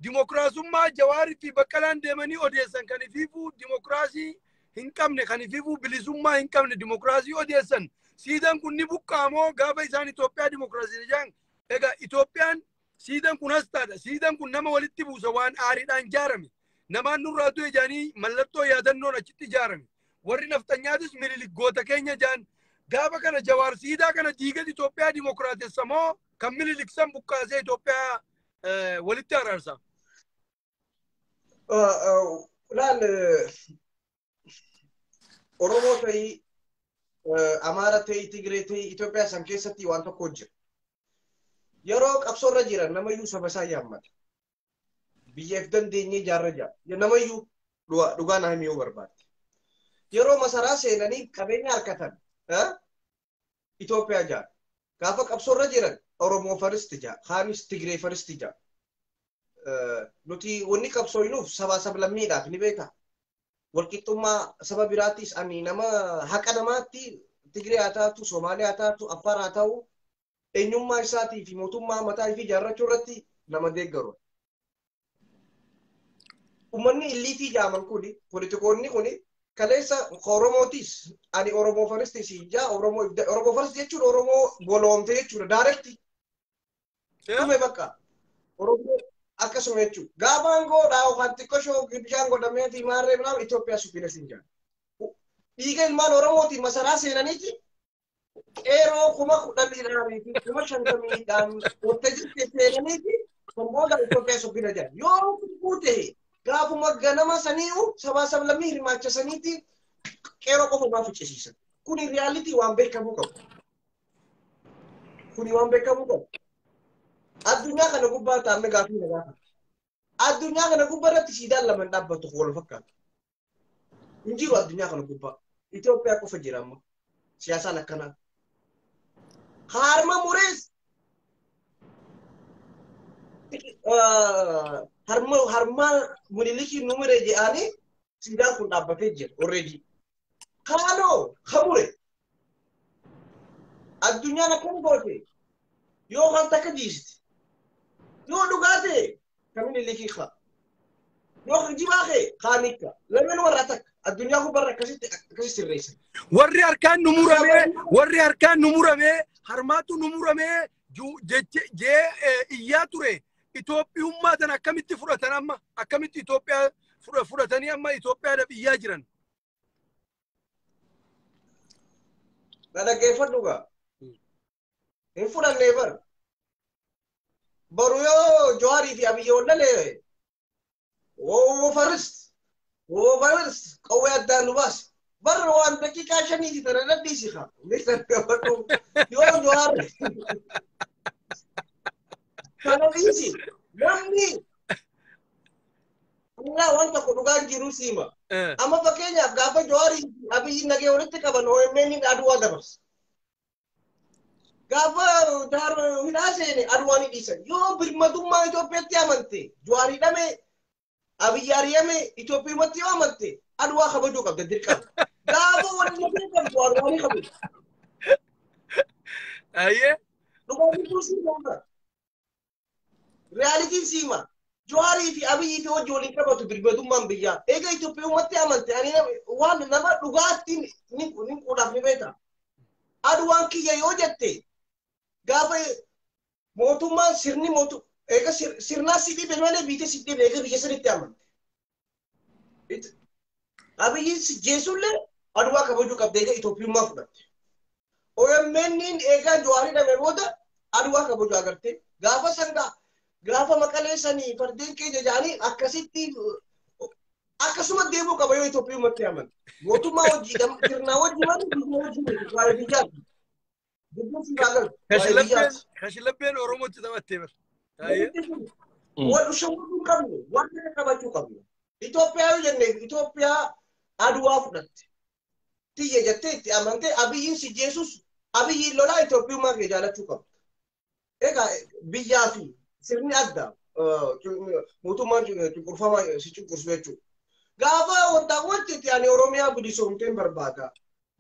Dimookiraasummaa Jawaarii fi Baqqalaan deemanii odeessan kan ifiifuu dimookiraasii hin qabne kan ifiifuu bilisummaa hin qabne dimookiraasii odeessan siidaan kun ni buqqaamoo gaafa isaan Itoophiyaa dimookiraasii jedhan. Egaa Itoophiyaan siidaan kun hastaadha. Siidaan kun nama walitti buusa waan aariidhaan ijaarame. Namaan nurraa du'e jedhanii mallattoo yaadannoon achitti ijaarame. Warri nafxanyaatis Minilik goota keenya jedhan gaafa kana Jawaar siidaa kana diigati Itoophiyaa dimookiraatessa moo kan Minilik san buqqaasee Itoophiyaa walitti araarsa? Laal Oromoo ta'ii Amaara ta'ii Tigree ta'ii Itoophiyaa san keessatti waan tokko jira. Yeroo qabsoorra jiran namayyuu saba isaa yaammata. Biyyaaf dandeenyee ijaarra jira. Namayyuu dhugaa naa himuu barbaadde. Yeroo masaraa seenanii qabeenya harkatan Itoophiyaa ijaara. Gaafa qabsoorra jiran Oromoo faristi ijaa, kaanis Tigree faristi ijaa. Nuti wanni qabsooynuuf sabaa sablammiidhaaf ni beeka. Walqixxummaa saba biraattis ani nama haqa namaatti Tigree haa taatu, Somaalee haa taatu, Affaar haa ta'u eenyummaa isaatii fi mootummaa mataa ifii ijaarrachuu irratti nama deeggaru. Uummanni illiitii jaaman kuni, poolitikoonni kuni kaleessa Oromootis ani Oromoo faristis ijaa Oromoo farist jechuun Oromoo boloomte jechuudha daarekti. Dhume bakka Oromoo akkasuma jechuudha. Gaafa aangoodhaa yookaan xiqqoo bishaan godhamee fi maarree biraa Itoophiyaa suphina siin jaa. Dhiiga ilmaan Oromootiin masaraa seenaniiti qeeroo 10,000 fi 50,000 waltajjiitti seenaniiti kan booda Itoophiyaa suphina jaa. Yoo guute gaafuma ganama sanii'u sabaa sablammii hirmaacha saniiti qeeroo qofa maaf ficcisiisan. Kuni riyaalitii waan beekamuu qabu. Kuni waan beekamuu qabu. Addunyaa kana gubbaa taa'amee gaafii na gaafata. Addunyaa kana gubbaa irratti siidaan lama hin dhaabbattu wal fakkaatu. Hin jiru addunyaa kana gubbaa. Itoophiyaa qofa jira amma. Siyaasaan akkanaa. Harma murees harma Minilikii nu mure jedhanii siidaan kun dhaabbatee jira already. Kaanoo kamure. Addunyaan akkam goote yoo kan takka dhiiste yoo dhugaate kan Minilikii kaa yoo kijibaa kee kaanikka lameen warra takka addunyaa gubbarra akkasitti akkasi sirreessan. Warri harkaan nu muramee warri harkaan nu muramee harmaatu nu muramee jee iyyaa ture Itoophiyummaa tan akkamitti fudhatan amma akkamitti Itoophiyaa fudhatanii amma Itoophiyaadhaaf iyyaa jiran. Na dhaggeeffadhu gaa. Hin fudhannee bar. Boru yoo Jawaarii fi Abiyyi wallalee woo farist qawwee addaan nu baase. Barra waan daqiiqaa shaniiti tana dadhiisi haa. Dhaggeeffadhu yoo Jawaar kana dhiisi namni Allah waan tokko dhugaan jiru siima. Amma fakkeenyaaf gaafa Jawaarii fi Abiyyi nagee walitti qaban OMN Aduwaa dabarsa. Gaafa Jawaar hidhaa seene Aduwaa ni dhiisan. Yoo birmadummaa Itoophiyaatti amante Jawaar hidhame Abiyyi ari'ame Itoophiyumatti yoo amante Aduwaa kabajuu qabda dirqama. Gaafa waliin nagee qabdu Aduwaa ni kabaju. Ayyee. Dhugaan jirtu siima. Realitiin siima. Jawaarii fi Abiyyi fi hojii waliin qabatu birmadummaan biyyaa. Eega Itoophiyumatti amante ani waan nama dhugaatti ni quudhaaf ni beeka. Aduwaan kiyya yoo jette gaafa mootummaan sirni mootu eega sirnaa si dhibe malee biyya si dhibe eega biyya sanitti amante. Abiyyi si jeesullee Aduwaa kabajuu qabda eega Itoophiyummaa fudhatte. OMN eegaa Jawaarii dhame booda Aduwaa kabajuu agarte gaafa sangaa gaafa maqalee sanii fardeen keenya jedhanii akkasitti akkasuma deemuu qaba yoo Itoophiyummaatti amante. Mootummaa hojii sirnaa hojii malee biyya hojii miti waa'ee biyyaati. Dubbiin si gaagalu waa'ee biyyaati. Kashilabbeen Oromootti taphattee bar. Wal shawwaduu hin qabnu waan kana qabachuu qabnu. Itoophiyaa yoo jenne Itoophiyaa Aduwaa fudhatte. Tiyya jettee itti amantee Abiyyiin si jeesus Abiyyiin lolaa Itoophiyummaa kee jaalachuu qabda. Egaa biyyaa fi sirni adda mootummaan cunqurfamaa si cunqursu jechuudha. Gaafa wanta hojjete ani Oromiyaa bilisoomteen barbaada.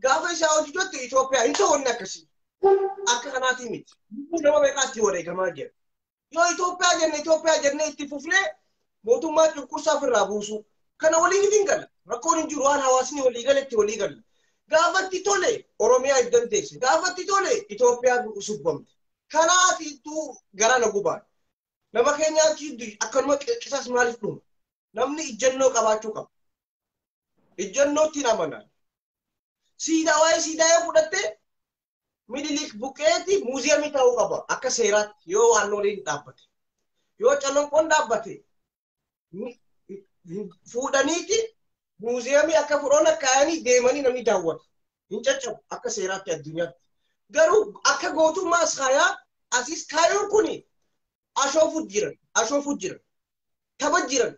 Gaafa isaa hojjette Itoophiyaa hin ta'u inni akkasii. Akka kanaatii miti. Nama meeqaatti wareegamaa jira. Yoo Itoophiyaa jenne Itoophiyaa jenne itti fufnee mootummaa cunqursaa ofirraa buusu. Kana waliin hin gala. Rakkoon hin jiru waan hawaasni walii galetti walii gala. Gaafatti tole Oromiyaa hin dandeesse. Gaafatti tole Itoophiyaa subbamte. Kanaafittuu gara na gubaan. Nama keenyaatti akkanuma qisaas maaliif dhuma? Namni ijjannoo qabaachuu qaba. Ijjannootti amanan. Siidaa waa'ee siidaa yoo fudhatte Minilik buqqeetti muuziyamii ta'uu qaba akka seeraatti yoo waan dhaabbate. Yoo Calanqoon dhaabbate fuudhaniiti muuziyamii akka fudhoon kaayanii deemanii namni daawwata. Hin caccabu akka seeraatti addunyaatti. Garuu akka gootummaas kaayaa asis kaayuun kuni ashoofut jiran ashoofut jiran tapha jiran.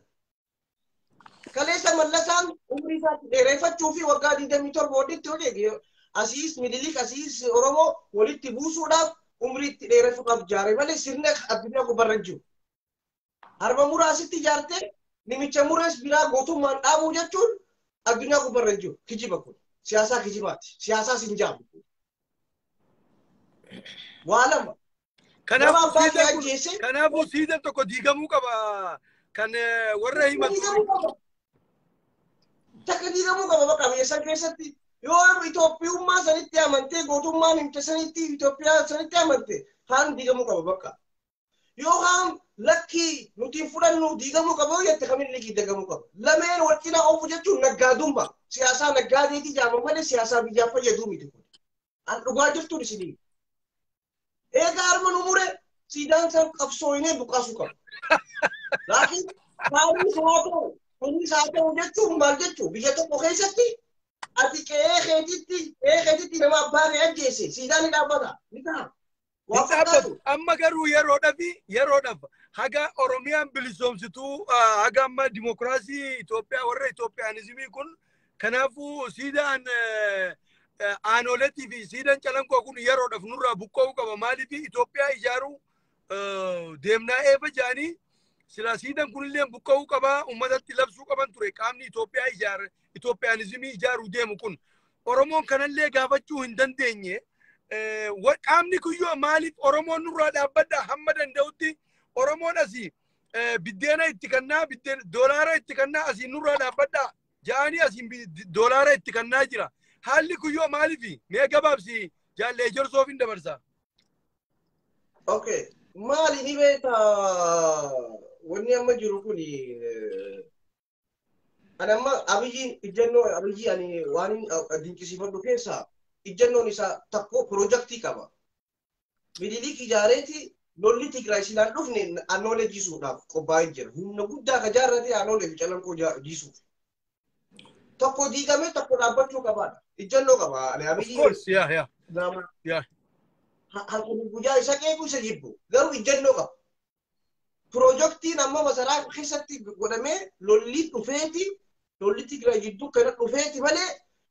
Kaleessa Mallasaan umrii isaatti dheereffachuu fi waggaa 27 walitti hojii asiis Minilik asiis Oromoo walitti buusuudhaaf umrii itti dheereffuudhaaf jaare malee sirna addunyaa gubbarra hin jiru. Harma muraasitti ijaarte nimicha murees biraa gootummaan dhaabuu jechuun addunyaa gubbarra hin jiru. Kijiba kun siyaasaa kijibaati. Siyaasaas hin jaamu. Waa lama. Kanaafuu siidaan tokko diigamuu qaba. Kan warra himatu. Diigamuu qaba. Takka diigamuu qaba bakka biyya san keessatti. Yoo Itoophiyummaa sanitti amantee gootummaan himte sanitti Itoophiyaa sanitti amante haan diigamuu qaba bakka. Yoo haan lakkii nuti hin fudhannu diigamuu qaba yoo jette kamiin liqii diigamuu qaba. Lameen wal cinaa oofu jechuun naggaadummaa siyaasaa naggaadeeti jaama malee siyaasaa biyyaaf fayyaduu miti kun. An dhugaa jirtuun isinii. Egaa harma nu mure siidaan san qabsooyinee buqqaasuu qaba. Laakiin kaanis haa ta'u kunis haa ta'u jechuun maal jechuu biyya tokko keessatti ati qe'ee keetitti nama abbaa kee ajjeese siidaan ni dhaabbata ni ta'a. Waan fakkaatu. Amma garuu yeroodhaaf haga Oromiyaan bilisoomsituu, haga amma dimokiraasii Itoophiyaa warra Itoophiyaanizimii kun, kanaafuu siidaan aanoletii fi siidaan Calanqoo kun yeroodhaaf nurraa buqqa'uu qaba. Maaliif Itoophiyaa ijaaruu deemnaa eefa jedhanii silaa siidaan kunillee buqqa'uu qaba, uummatatti labsuu qaban ture qaamni Itoophiyaa ijaare Itoophiyaanizimii ijaaruu deemu kun. Oromoon kanallee gaafachuu hin dandeenye. Qaamni kuyyoo maaliif Oromoon nurraa dhaabbadha hamma danda'utti Oromoon asii biddeena itti kannaa, doolaara itti kannaa, asii nurraa dhaabbadha ja'anii asiin doolaara itti kannaa jira. Haalli kuyyoo maaliifi? Mee gabaabsi jaallee Ejersoof hin dabarsa. Okay. Maali ni beektaa, wanni amma jiru kun ani amma Abiyyiin ijjannoo Abiyyi ani waan dinqisiifadhu keessaa ijjannoon isaa tokko piroojaktii qaba. Minilik ijaareeti lolli Tigraay silaan dhufne Aanoolee jisuudhaaf qophaa'ee jira. Humna guddaa ka jaarrate Aanoolee fi Calanqoo jisuuf. Tokko diigamee tokko dhaabbachuu qabaadha. Ijjannoo qaba. Ani Of Abiyyi course, yeah, yeah. nama Yeah. halkan guyyaa isa qeequ isa jibbu garuu ijjannoo qaba. Piroojaktiin amma masaraa keessatti godhamee lolli dhufeeti, lolli Tigraay jidduu kana dhufeeti malee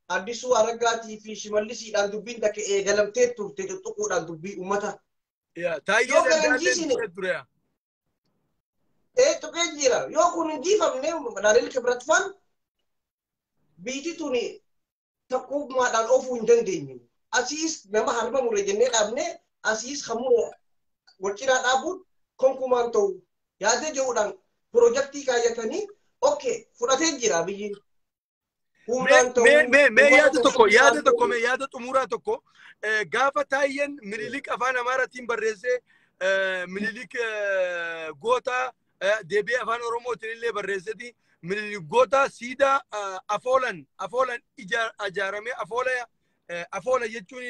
Addisuu Araggaatii fi Shimallisiidhaan dubbiin takka eegalamtee turte tuttuquudhaan dubbii uummata. Yeah. Taayyee Yoo kana hin Danda'allee jiisine dhufee ture. Yaa. Ee, tuqee jira. Yoo kun hin jiifamne Daani'el Kibrat faan biyyi tuni tokkummaadhaan oofuu hin dandeenyu. Asiis nama harma mure jennee dhaabne, asiis kan mure wal cinaa dhaabuun konkumaan ta'u yaadee jiruudhaan piroojaktii kaayyatanii okay fudhatee jira biyyi. Humnaan ta'u Mee uummata yaada tokko tokkummaan yaada tokko ta'u. Mee yaada xumuraa tokko, gaafa Taayyeen Minilik afaan Amaaraatiin barreessee Minilik goota deebi'ee afaan Oromootiin illee barreesseti Minilik goota, siidaa afoolan ijaaramee afoola jechuun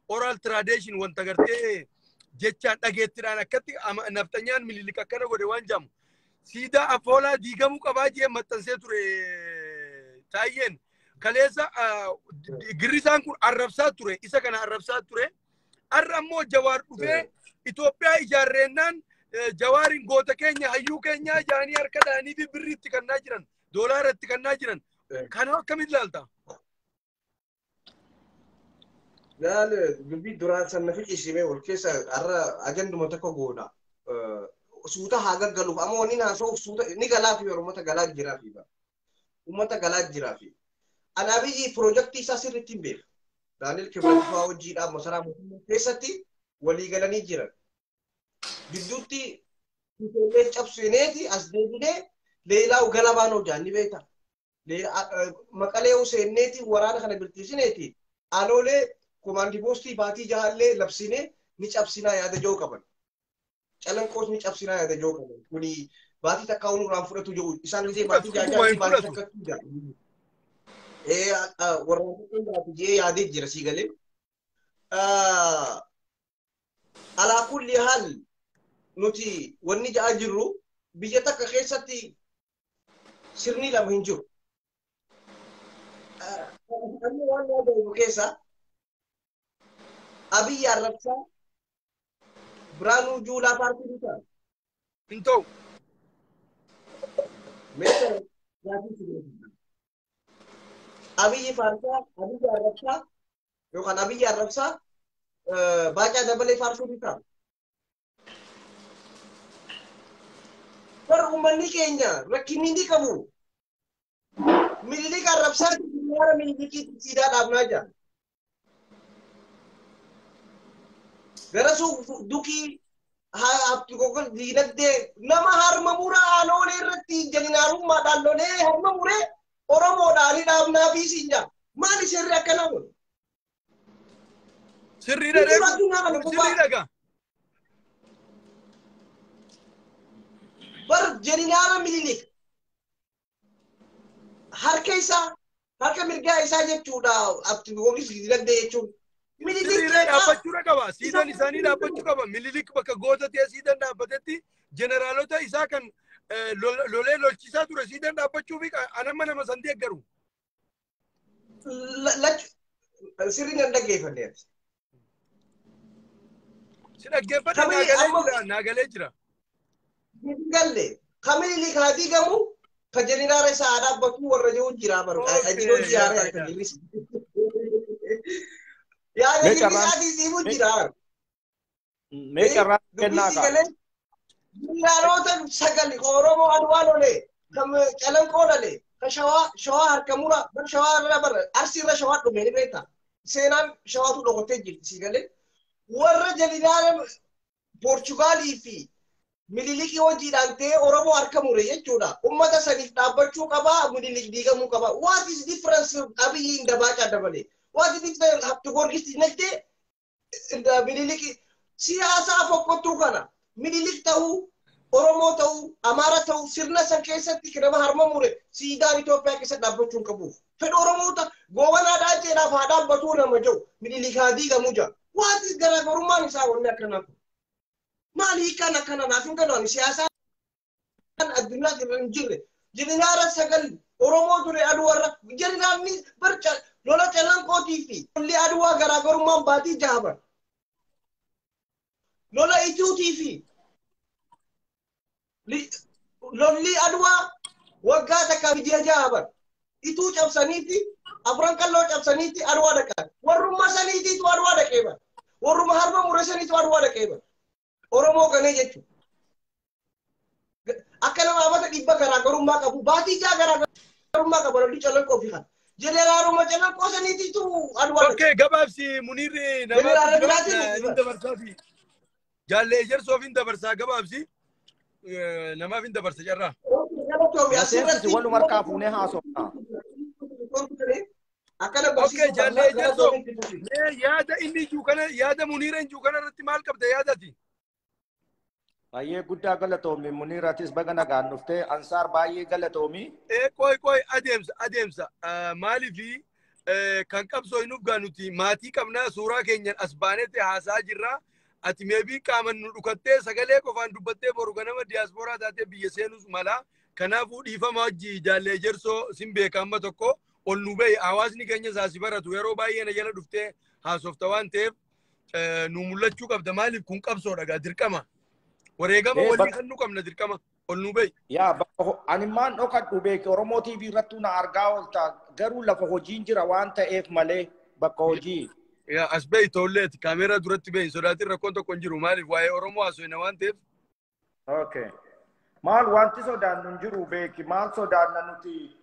oral tradition, wanta gartee jechaan dhageettiidhaan akkatti nafxanyaan Minilik akkana godhe waan jedhamu siidaa afoolaa diigamuu qabaa jee maxxansee ture Taayyeen. Kaleessa girrisaan kun arrabsaa ture, isa kana arrabsaa ture. Har'a ammoo Jawaar dhufee Itoophiyaa ijaarreennaan Jawaariin goota keenya, hayyuu keenya jaanii harka dhahanii fi birrii itti kannaa jiran, doolaara itti kannaa jiran. Kana akkamitti ilaalta? Laal, dubbii duraan san na fiqisiisee wal keessa har'a ajanduma tokko goona. Suuta haa gaggaluuf amma wanni haasa'uuf suuta ni galaa fi uummata galaa jiraa fi uummata galaa jiraa fi. Ani Abiyyi piroojaktii isaa sirriitti hin beeku. Daani'el Kibrat fa'aa hojiidhaan masaraa mootummaa keessatti walii galanii jiran. Gidduutti ijoollee cabsineeti as deebinee leelaa galabaan hojjaan ni beekta. Maqalee seenneeti waraana kana birtiisineeti Aanoolee komaandii poostii baatii jahaallee labsinee ni cabsinaa yaada jiru qaban. Calanqoos ni cabsinaa yaada jiru qaban. Kuni baatii takka nurraan fudhatu jiru isaan gisee baatii Dhuguma jaha hin baatii fudhatu. takkatu jira. Warraan baati jee yaadee jira sii galee. Alaa kulli haal nuti wanni ja'aa jirru biyya takka keessatti sirni lama hin jiru. Amma waan yaadamu keessa Abiyyi arrabsaa Biraanuu Juulaa paartii ni ta'a. Hin ta'u. Meeshaa gaafii si beeku. Abiyyi faarsaa, Abiyyi arrabsaa yookaan Abiyyi arrabsaa Baacaa Dabalee faarsuu ni ta'a. Bar uummanni keenya rakkinni ni qabu. Minilik arrabsaa xiyyaara Minilikiitti siidaa dhaabnaa jira. Gara dukii diinagdee nama harma muraa Aanoolee irratti jalinaalummaadhaan lolee harma muree Oromoodhaan dhaabnaa fi siin jaa. Maali seerri akkanaa kun? Sirriidha Nuti reefu. addunyaa kana gubbaa Sirriidha gaa. Bar jeneraala Minilik harka isaa harka mirgaa isaa jechuudha oomisha dinagdee jechuun. Minilik Sirriidha, qeeqaa dhaabbachuudha qaba. isa Siidaan isaanii dhaabbachuu qaba. Minilik bakka goota ta'e siidan dhaabbatetti jeneraalota isaa kan lolee lolchisaa ture siidan dhaabbachuu fi anamma nama san deeggaru. Sirriin hin dhaggeeffanne ati. Si dhaggeeffadha naagalee jira. Galle kamili kaa diigamu ka jeneraala isaa haa dhaabbatu warra jiru jira baru. Ajiroon jira kan jirris. Yaada jirrisaatii siimu jira. Mee carraa kennaa kaa. Jeneraaloota 9 Oromoo Adwaa lolee kan Calanqoo lolee kan Shawaa harka mura bar Shawaa irra bar Arsii irra Shawaa dhume ni beektaa. Seenaan Shawaatu dhokatee jirti si galee. Warra jeneraala Poorchugaalii fi Minilikii hojiidhaan ta'ee Oromoo harka mure jechuudha. Uummata saniif dhaabbachuu qabaa, Minilik diigamuu qabaa. What is difference Abiyyi inda Baacaa dabalee? What is difference Habti Goorgis dinagdee Minilikii siyaasaa fokkottuu kana Minilik ta'uu, Oromoo ta'uu, Amaara ta'uu sirna san keessatti nama harma mure siidaan Itoophiyaa keessatti dhaabbachuu hin qabuuf. Fedha Oromoota goobanaa dhaacheedhaaf haa dhaabbatuu nama jiru Minilik haa diigamuu jira. What is garaagarummaan isaa wanni akkanaa kun? Maali hiikaan akkana naaf hin galu ani siyaasaan addunyaa irra hin jirre. Jeneraala 9 Oromoo ture Aduwarra jeneraalni barca lola Calanqootii fi lolli Aduwaa garaagarummaan baatii jahaban. Lola Ituutii fi lolli Aduwaa waggaa takkaa fi ji'a jahaban. Ituu cabsaniiti afran qalloo cabsaniiti Aduwaa dhaqan. Warrummaa saniitiitu Aduwaa dhaqee bara. Warrummaa harma mure saniitu Aduwaa dhaqee bara. Oromoo ganee jechuudha. Akka nama amata 100 garaagarummaa qabu baatii 6 garaagarummaa qaba lolli Calanqoo fi kana. Jeneraaluma Calanqoo saniitiitu Aduwaa dhaqe. Okay gabaabsi Muniirri nama hin dabarsaafi. Jaallee Ejersoof hin dabarsaa gabaabsi namaaf hin dabarsa carraa. Asirratti waluma harkaa fuunee haasofna. Akkana Okay jaallee Ejersoo mee yaada inni jiru kana yaada Muniira jiru kana irratti maal qabda yaadati? Baay'ee guddaa galatoomi Muniiratis baga nagaan dhuftee Ansaar baay'ee galatoomi. Qoy qoy adeemsa maaliifi kan qabsoo hin ufgaa nuti maatii qabnaa suuraa keenyan as baanetti haasaa jirra. Ati meebii qaaman nu dhukattee sagalee qofaan dubbattee boru ganama diyaaspooraa taatee biyya seenus mala. Kanaafuu dhiifama hojii jaallee Ejersoo sin beeka amma tokko ol nu bahi hawaasni keenya isaas baratu yeroo baay'ee na jala dhuftee haasofta waan ta'eef nu mul'achuu qabda maaliif kun qabsoodha gaa dirqama. Wareegama walii kan nu qabna dirqama ol nu bahi. Yaa ani maan dhokadhu beeki Oromoo TV irrattuu na argaa oolta garuu lafa hojiin jira waan ta'eef malee bakka hojii. Yaa as bahi tolleeti kaameeraa duratti bahi sodaatiin rakkoon tokko hin jiru maaliif waa'ee Oromoo haasofna waan ta'eef. Okay. Maal wanti sodaannu hin jiru beeki maal sodaanna nuti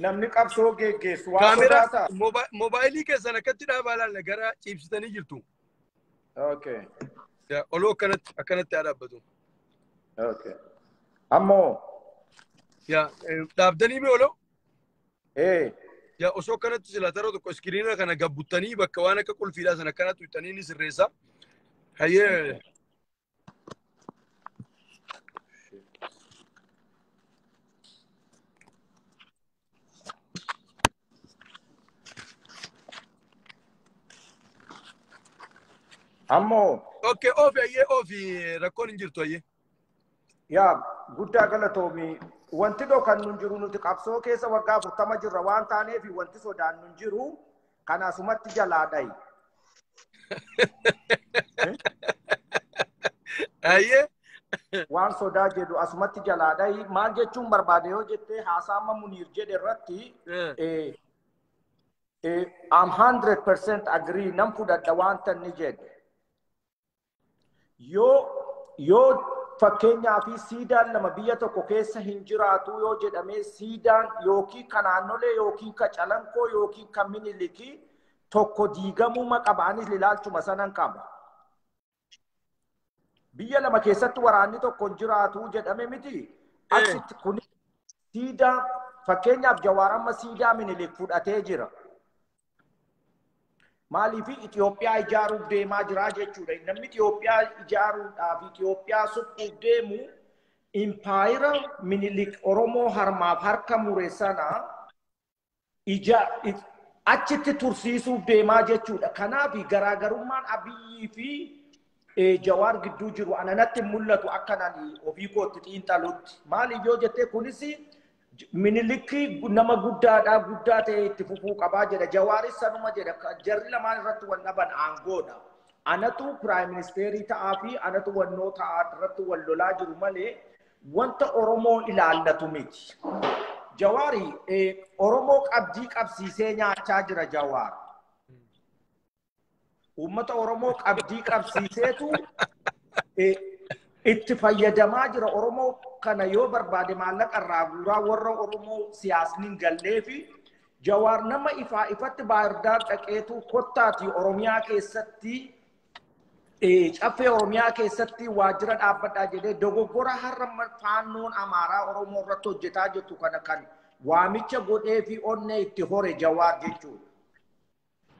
namni qabsoo geggeessu waan sodaata. Moobaayilii keessan akkatti dhaabaa laalla gara ciibsitanii jirtu. Okay. Yaa oloo akkanatti haa dhaabbatu. Okay. Ammoo. Yaa dhaabdanii mee oloo? Yaa osoo akkanatti sila taroo tokko iskiriina kana gabbuttanii bakka waan akka qulfiidhaa sana akkanatti tuqxanii ni sirreessa. Hayyee. Ammoo. Okay, oofi ayyee oofi rakkoon hin jirtu ayyee. Yaa guddaa galatoomi wanti dhokannu hin jiru nuti qabsoo keessa waggaa 40 jirra waan taaneef wanti sodaannu hin jiru kanaasumatti jalaa dhayi. Ayyee. Waan sodaa jedhu asumatti jalaa dhayi maal jechuun barbaade yoo jettee haasaa amma Muniir jedhe irratti I'm 100% agree nam fudhadha wanta inni jedhe. Yoo fakkeenyaa fi siidaan lama biyya tokko keessa hin jiraatu yoo jedhamee siidaan yookiin kan Aanolee yookiin kan Calanqoo yookiin kan Minilikii tokko diigamuu qaba anis ilaalchuma sanan qaba. Biyya lama keessatti waraanni tokko hin jiraatu jedhame miti. Asitti kun siidaa fakkeenyaaf Jawaar amma siidaa Minilik fudhatee jira. Maaliif Itoophiyaa ijaaruuf deemaa jira jechuudha. Namni Itoophiyaa ijaaruudhaaf Itoophiyaa suphuuf deemu impaayira Minilik Oromoo harmaaf harka mure sana achitti tursiisuuf deemaa jechuudha. Kanaaf garaagarummaan Abiyyii fi Jawaar gidduu jiru ananatti mul'atu akka ani ofii kootti xiinxalutti. Maaliif yoo jettee kunis Minilikii nama guddaadha guddaa ta'e itti fufuu qabaa jedha. Jawaaris sanuma jedha. Jarri lamaan irratti wal dhaban aangoodha. Anatu Prime Ministerii ta'aa fi anatu wannoo ta'aa irratti wal lolaa jiru malee wanta Oromoo ilaallatu miti. Jawaari Oromoo qabdii qabsiisee nyaachaa jira Jawaar. Uummata Oromoo qabdii qabsiiseetu itti fayyadamaa jira. Oromoo kana yoo barbaade maallaqa irraa guuraa warra Oromoo siyaasni hin gallee fi Jawaar nama ifaa ifatti Baahirdaar dhaqeetu kottaati Oromiyaa keessatti caffee Oromiyaa keessatti waajjira dhaabbadhaa jedhee dogoggora har'a faannoon Amaaraa Oromoo irratti hojjetaa jirtu kana kan waamicha godhee fi onnee itti hore Jawaar jechuudha.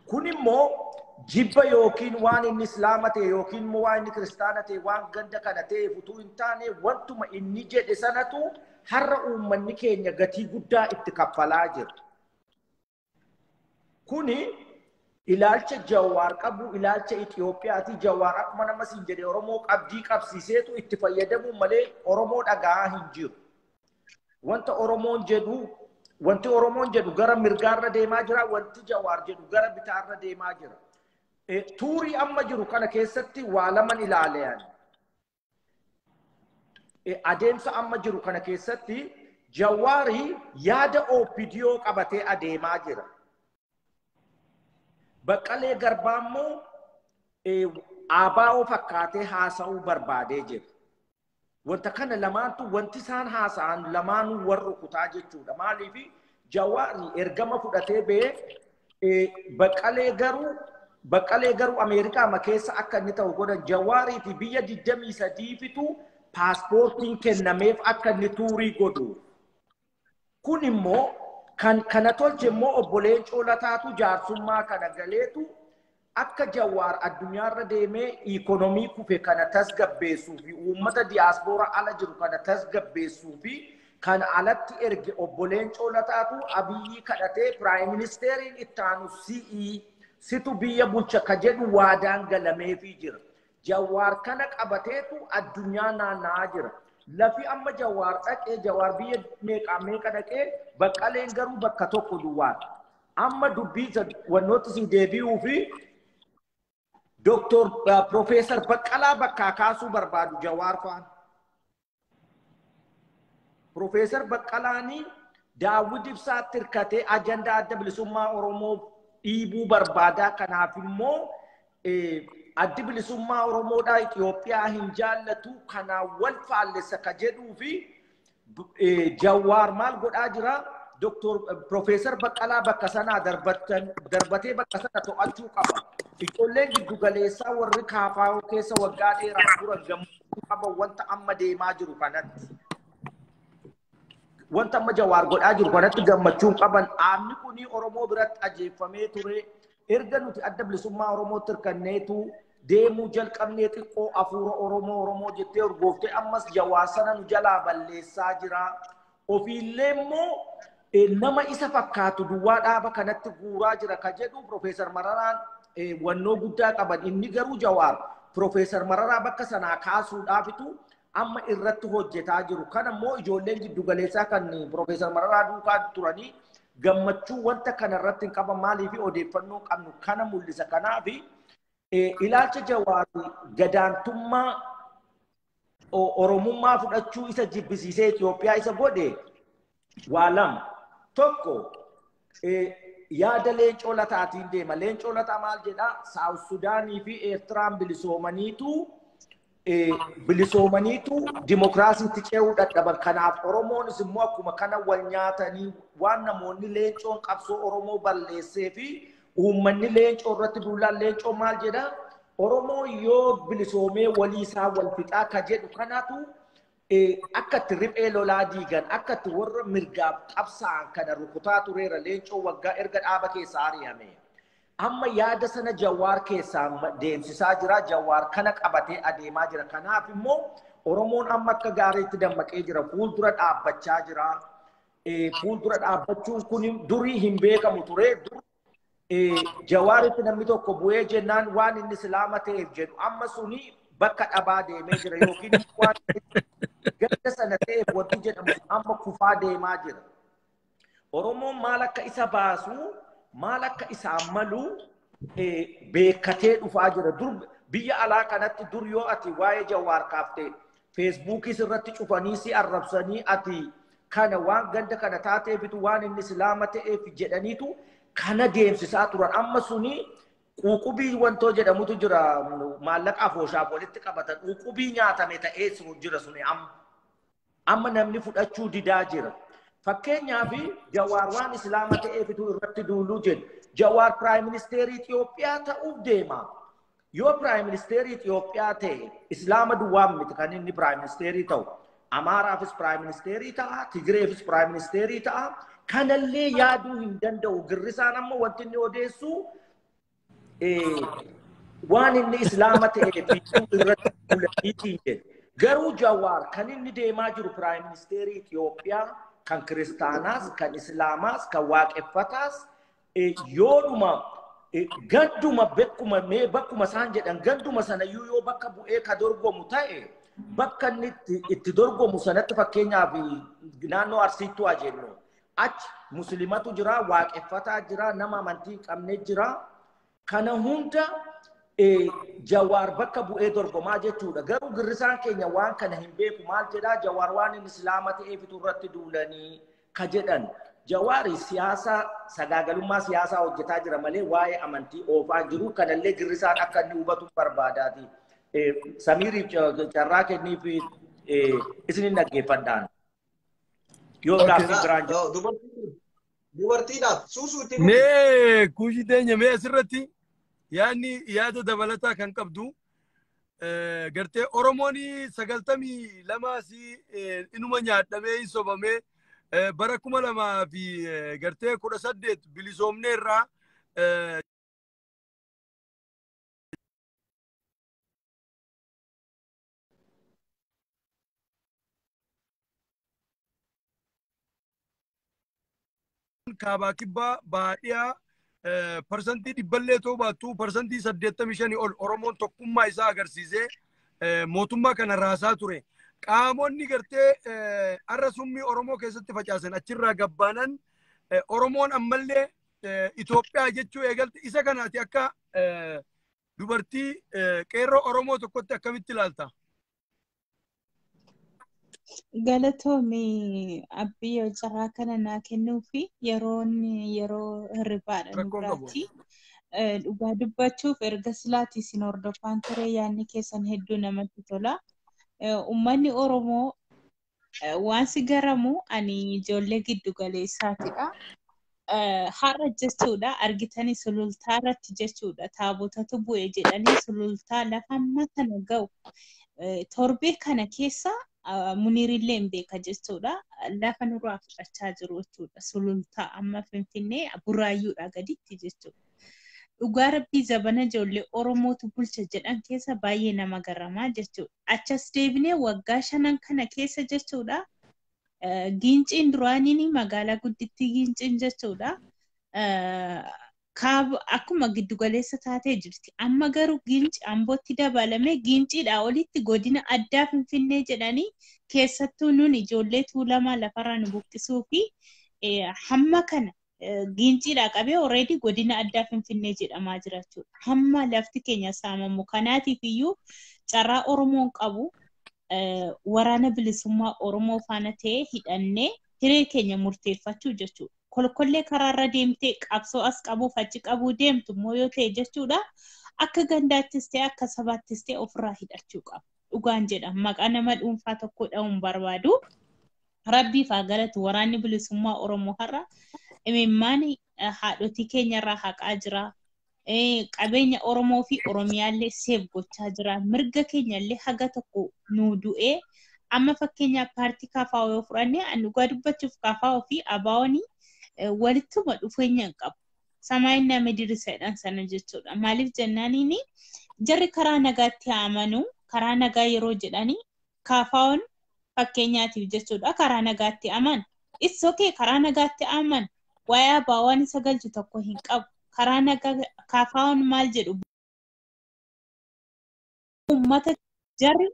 Kun immoo jibba yookiin waan inni Islaama ta'e yookiin immoo waan inni Kiristaana ta'e waan ganda kana ta'eef utuu hin taane wantuma inni jedhe sanatu har'a uummanni keenya gatii guddaa itti kaffalaa jira. Kuni ilaalcha Jawaar qabu ilaalcha Itoophiyaati. Jawaar akkuma nama siin jedhe Oromoo qabdii qabsiiseetu itti fayyadamu malee Oromoo dhagaa hin jiru. Wanta Oromoon jedhu wanti Oromoon jedhu gara mirgaarra deemaa jira, wanti Jawaar jedhu gara bitaarra deemaa jira. Tuurii amma jiru kana keessatti waa laman ilaalean. Adeemsa amma jiru kana keessatti Jawaari yaada OPDO qabatee adeemaa jira. Baqqalee Garbaa immoo ABO fakkaatee haasa'uu barbaadee jira. Wanta kana lamaantu wanti isaan haasa'an lamaanuu warra rukutaa jechuudha. Maaliif Jawaari ergama fudhatee ba'ee Baqqalee garuu Ameerikaa keessa akka inni ta'u godhan. Jawaarii fi biyya 23 fitu paaspoortiin kennameef akka inni tuurii godhu. Kun immoo kan kana tolche immoo obbo Leencoo Lataatu jaarsummaa kana galeetu akka Jawaar addunyaarra deemee ikonomii kufe kana tasgabbeessuu fi uummata diyaaspooraa ala jiru kana tasgabbeessuu fi kan alatti erge obbo Leencoo Lataatu Abiyyi kadhatee Piraayim Ministeeriin itti aanu si'ii situ biyya bulcha ka jedhu waadaan galameefii jira. Jawaar kana qabateetu addunyaa naanna'aa jira. Lafi amma Jawaar dhaqee Jawaar biyya meeqaa meeqa dhaqee Baqqaleen garuu bakka tokko duwwaadha. Amma dubbii wannooti si deebi'uu fi Doktor Profeesar Baqqalaa bakkaa kaasuu barbaadu Jawaar faan. Profeesar Baqqalaanii Daawwid Ibsaatti hirkatee ajandaa adda bilisummaa Oromoo dhiibuu barbaadaa. Kanaaf immoo addi bilisummaa Oromoodhaa Itoophiyaa hin jaallatu kanaan wal faallessa ka jedhuu fi Jawaar maal godhaa jira? Doktor Profeesar Baqqalaa bakka sanaa darbatee bakka sana to'achuu qaba. Ijoolleen giddu galeessaa warri KFO keessa waggaa dheeraa turan gammachuu qaban wanta amma deemaa jiru kanatti. Wanta amma Jawaar godhaa jiru kanatti gammachuun qaban. Dhaabni kuni Oromoo biratti ajeeffamee ture. Erga nuti adda bilisummaa Oromootti hirkanneetu deemuu jalqabnee xiqqoo hafuura Oromoo Oromoo jettee urgooftee ammas Jawaar sana nu jalaa balleessaa jira. Ofiillee immoo nama isa fakkaatu duwwaa dhaaba kanatti guuraa jira ka jedhu Profeesar Mararaan wannoo guddaa qaban. Inni garuu Jawaar Profeesar Mararaa bakka sanaa kaasuudhaafitu amma irratti hojjetaa jiru. Kana immoo ijoolleen giddu galeessaa kan Profeesar Mararaa duukaa turanii gammachuu wanta kana irratti hin qaban. Maaliif odeeffannoo qabnu kana mul'isa. Kanaaf ilaalcha Jawaar gadaantummaa Oromummaa fudhachuu isa jibbisiisee Itoophiyaa isa godhe waa lama. Tokko yaada Leencoo Lataatiin deema. Leencoo Lataa maal jedhaa? Saawus Sudaanii fi Eertiraan bilisoomaniitu dimokiraasiitti ce'uu dadhaban. Kanaaf Oromoonis immoo akkuma kana wal nyaatanii waan namoonni Leencoon qabsoo Oromoo balleessee fi uummanni Leencoo irratti duulaan Leencoo maal jedhaa? Oromoo yoo bilisoomee walii isaa wal fixaa ka jedhu kanaatu akka itti riphee lolaa diigan akka itti warra mirgaaf qabsaa'an kana rukutaa tureera Leencoo waggaa erga dhaaba keessaa ari'ame. Amma yaada sana Jawaar keessaa deemsisaa jira. Jawaar kana qabatee adeemaa jira. Kanaaf immoo Oromoon amma akka gaariitti dammaqee jira. Fuuldura dhaabbachaa jira. Fuuldura dhaabbachuun kun durii hin beekamu ture. Jawaaritti namni tokko bu'ee jennaan waan inni Islaama ta'eef jedhu amma suni bakka dhabaa deemee jira yookiin waan ganda sana ta'eef wanti jedhamu amma kufaa deemaa jira. Oromoon maal akka isa baasu maal akka isaan malu beekatee dhufaa jira. Dur Biyya alaa kanatti dur yoo ati waa'ee Jawaar kaaftee Feesbuukis irratti cufanii si arrabsanii ati kana waan ganda kana taateefitu waan inni islaama ta'eef jedhaniitu kana deemsisaa turan. Amma suni quuqubii wantoo jedhamutu jira maallaqa afooshaaf walitti qabatan quuqubii nyaatame ta'ee jira suni amma. Amma namni fudhachuu didaa jira. Fakkeenyaaf Jawaar waan islaama ta'eefitu irratti duuluu jedhu. Jawaar Piraayim Ministeerii Itoophiyaa ta'uuf deema. Yoo Piraayim Ministeerii Itoophiyaa ta'e islaama duwwaan miti kan inni Piraayim Ministeerii ta'u. Amaaraafis Piraayim Ministeerii ta'a, Tigireefis Piraayim Ministeerii ta'a. Kanallee yaaduu hin danda'u. Girrisaan amma wanti inni odeessu waan inni islaama ta'eef irratti duulaniitiin jedhu. Garuu Jawaar kan inni deemaa jiru Piraayim Ministeerii Itoophiyaa kan kiristaanaas, kan islaamaas, kan waaqeffataas yoodhuma ganduma bekkuma mee bakkuma isaan jedhan ganduma sanayyuu yoo bakka bu'ee ka dorgomu ta'e bakka inni itti dorgomu sanatti fakkeenyaaf naannoo Arsiittuu haa jennu achi musliimatu jira, waaqeffataa jira, nama amantii hin qabne jira. Kana hunda Jawaar bakka bu'ee dorgomaa jechuudha. Garuu girrisaan keenya waan kana hin beeku maal jedhaa Jawaar waan inni islaama ta'eefitu irratti duulanii ka jedhan. Jawaari siyaasa sagaagalummaa siyaasaa hojjetaa jira malee waa'ee amantii oofaa jiru. Kanallee girrisaan akka inni hubatu barbaadaati. Samiiriif carraa kenniif isinin dhaggeeffadhaan. Yoo gaaffii biraan jiru. Dubartiidhaaf suusuu itti Mee kuushii teenya mee asirratti yaadni yaada dabalataa kan qabdu gartee Oromoon 92 inuma nyaadhamee hin sobamee bara 2018 bilisoomnee irraa kaabaa kibbaa baadhiyaa parsantii dhibballee ta'uu baattu parsantii 85 ol Oromoon tokkummaa isaa agarsiisee mootummaa kana raasaa ture. Qaamonni gartee arra summii Oromoo keessatti facaasan achirraa gabbaanan Oromoon ammallee Itoophiyaa jechuu eegalte isa kanaati akka dubartii qeerroo Oromoo tokkotti akkamitti ilaalta? Galatoomi Abbiyyoo carraa kana naa kennuu fi yeroon yeroo hirribaadha nu biraatti. Dhugaa dubbachuuf erga silaatii isin hordofaan ture yaadni keessan hedduu namatti tola. Uummanni Oromoo waan si garamu ani ijoollee giddu galeessaatidha. Har'a jechuudha argitanii sulultaa irratti jechuudha taabotatu bu'e jedhanii sulultaa lafa amma kana ga'u torbee kana keessa Muniirillee hin beeka jechuudha. Lafa nurraa fudhachaa jiru jechuudha. Sulultaa amma Finfinnee Buraayyuudhaa gaditti jechuudha. Dhugaa rabbii zabana ijoollee Oromootu bulcha jedhan keessa baay'ee nama garamaa jechuudha. Achas deebinee waggaa 5 kana keessa jechuudha. Giinciin duraaniin magaalaa guddittii Giinciin jechuudha. Akkuma giddugaleessa taatee jirti. Amma garuu Giinci Ambootti dabalamee Giinciidhaa olitti godina addaa Finfinnee jedhanii keessattuu nun ijoollee Tuulamaa lafarraa nu buqqisuu fi hamma kana Giinciidhaa qabee already godina addaa Finfinnee jedhamaa jira jechuudha. Hamma lafti keenya saamamu kanaatiif iyyuu carraa Oromoon qabu waraana bilisummaa Oromoo faana ta'ee hidhannee hiree keenya murteeffachuu jechuudha. Kolkollee karaarra deemtee qabsoo as qabuuf achi qabuu deemtu immoo yoo ta'e jechuudha. Akka gandaattis ta'e akka sabaattis ta'e ofirraa hidhachuu qaba. Dhugaan jedha maqaa nama dhuunfaa tokko dha'uun barbaadu. Rabbiif haa galatu waraanni bilisummaa Oromoo har'a imimmaan haadhotii keenyarraa haqaa jira. Qabeenya Oromoo fi Oromiyaallee seef gochaa jira. Mirga keenyallee haga tokko nuu du'ee amma fakkeenyaaf paartii KFO yoo fudhanne dhugaa dubbachuuf KFO fi ABO'n walittuma dhufeenya hin qabu. Samaayinna midirisa jedhan sana jechuudha. Maaliif jennaaniin jarri karaa nagaatti amanu karaa nagaa yeroo jedhani KFO'n fakkeenyaatiif jechuudha karaa nagaatti amanu. It's okay karaa nagaatti amanu. Waa'ee ABO'n isa galchu tokko hin qabu. Karaa nagaa KFO'n maal jedhu uummata jarri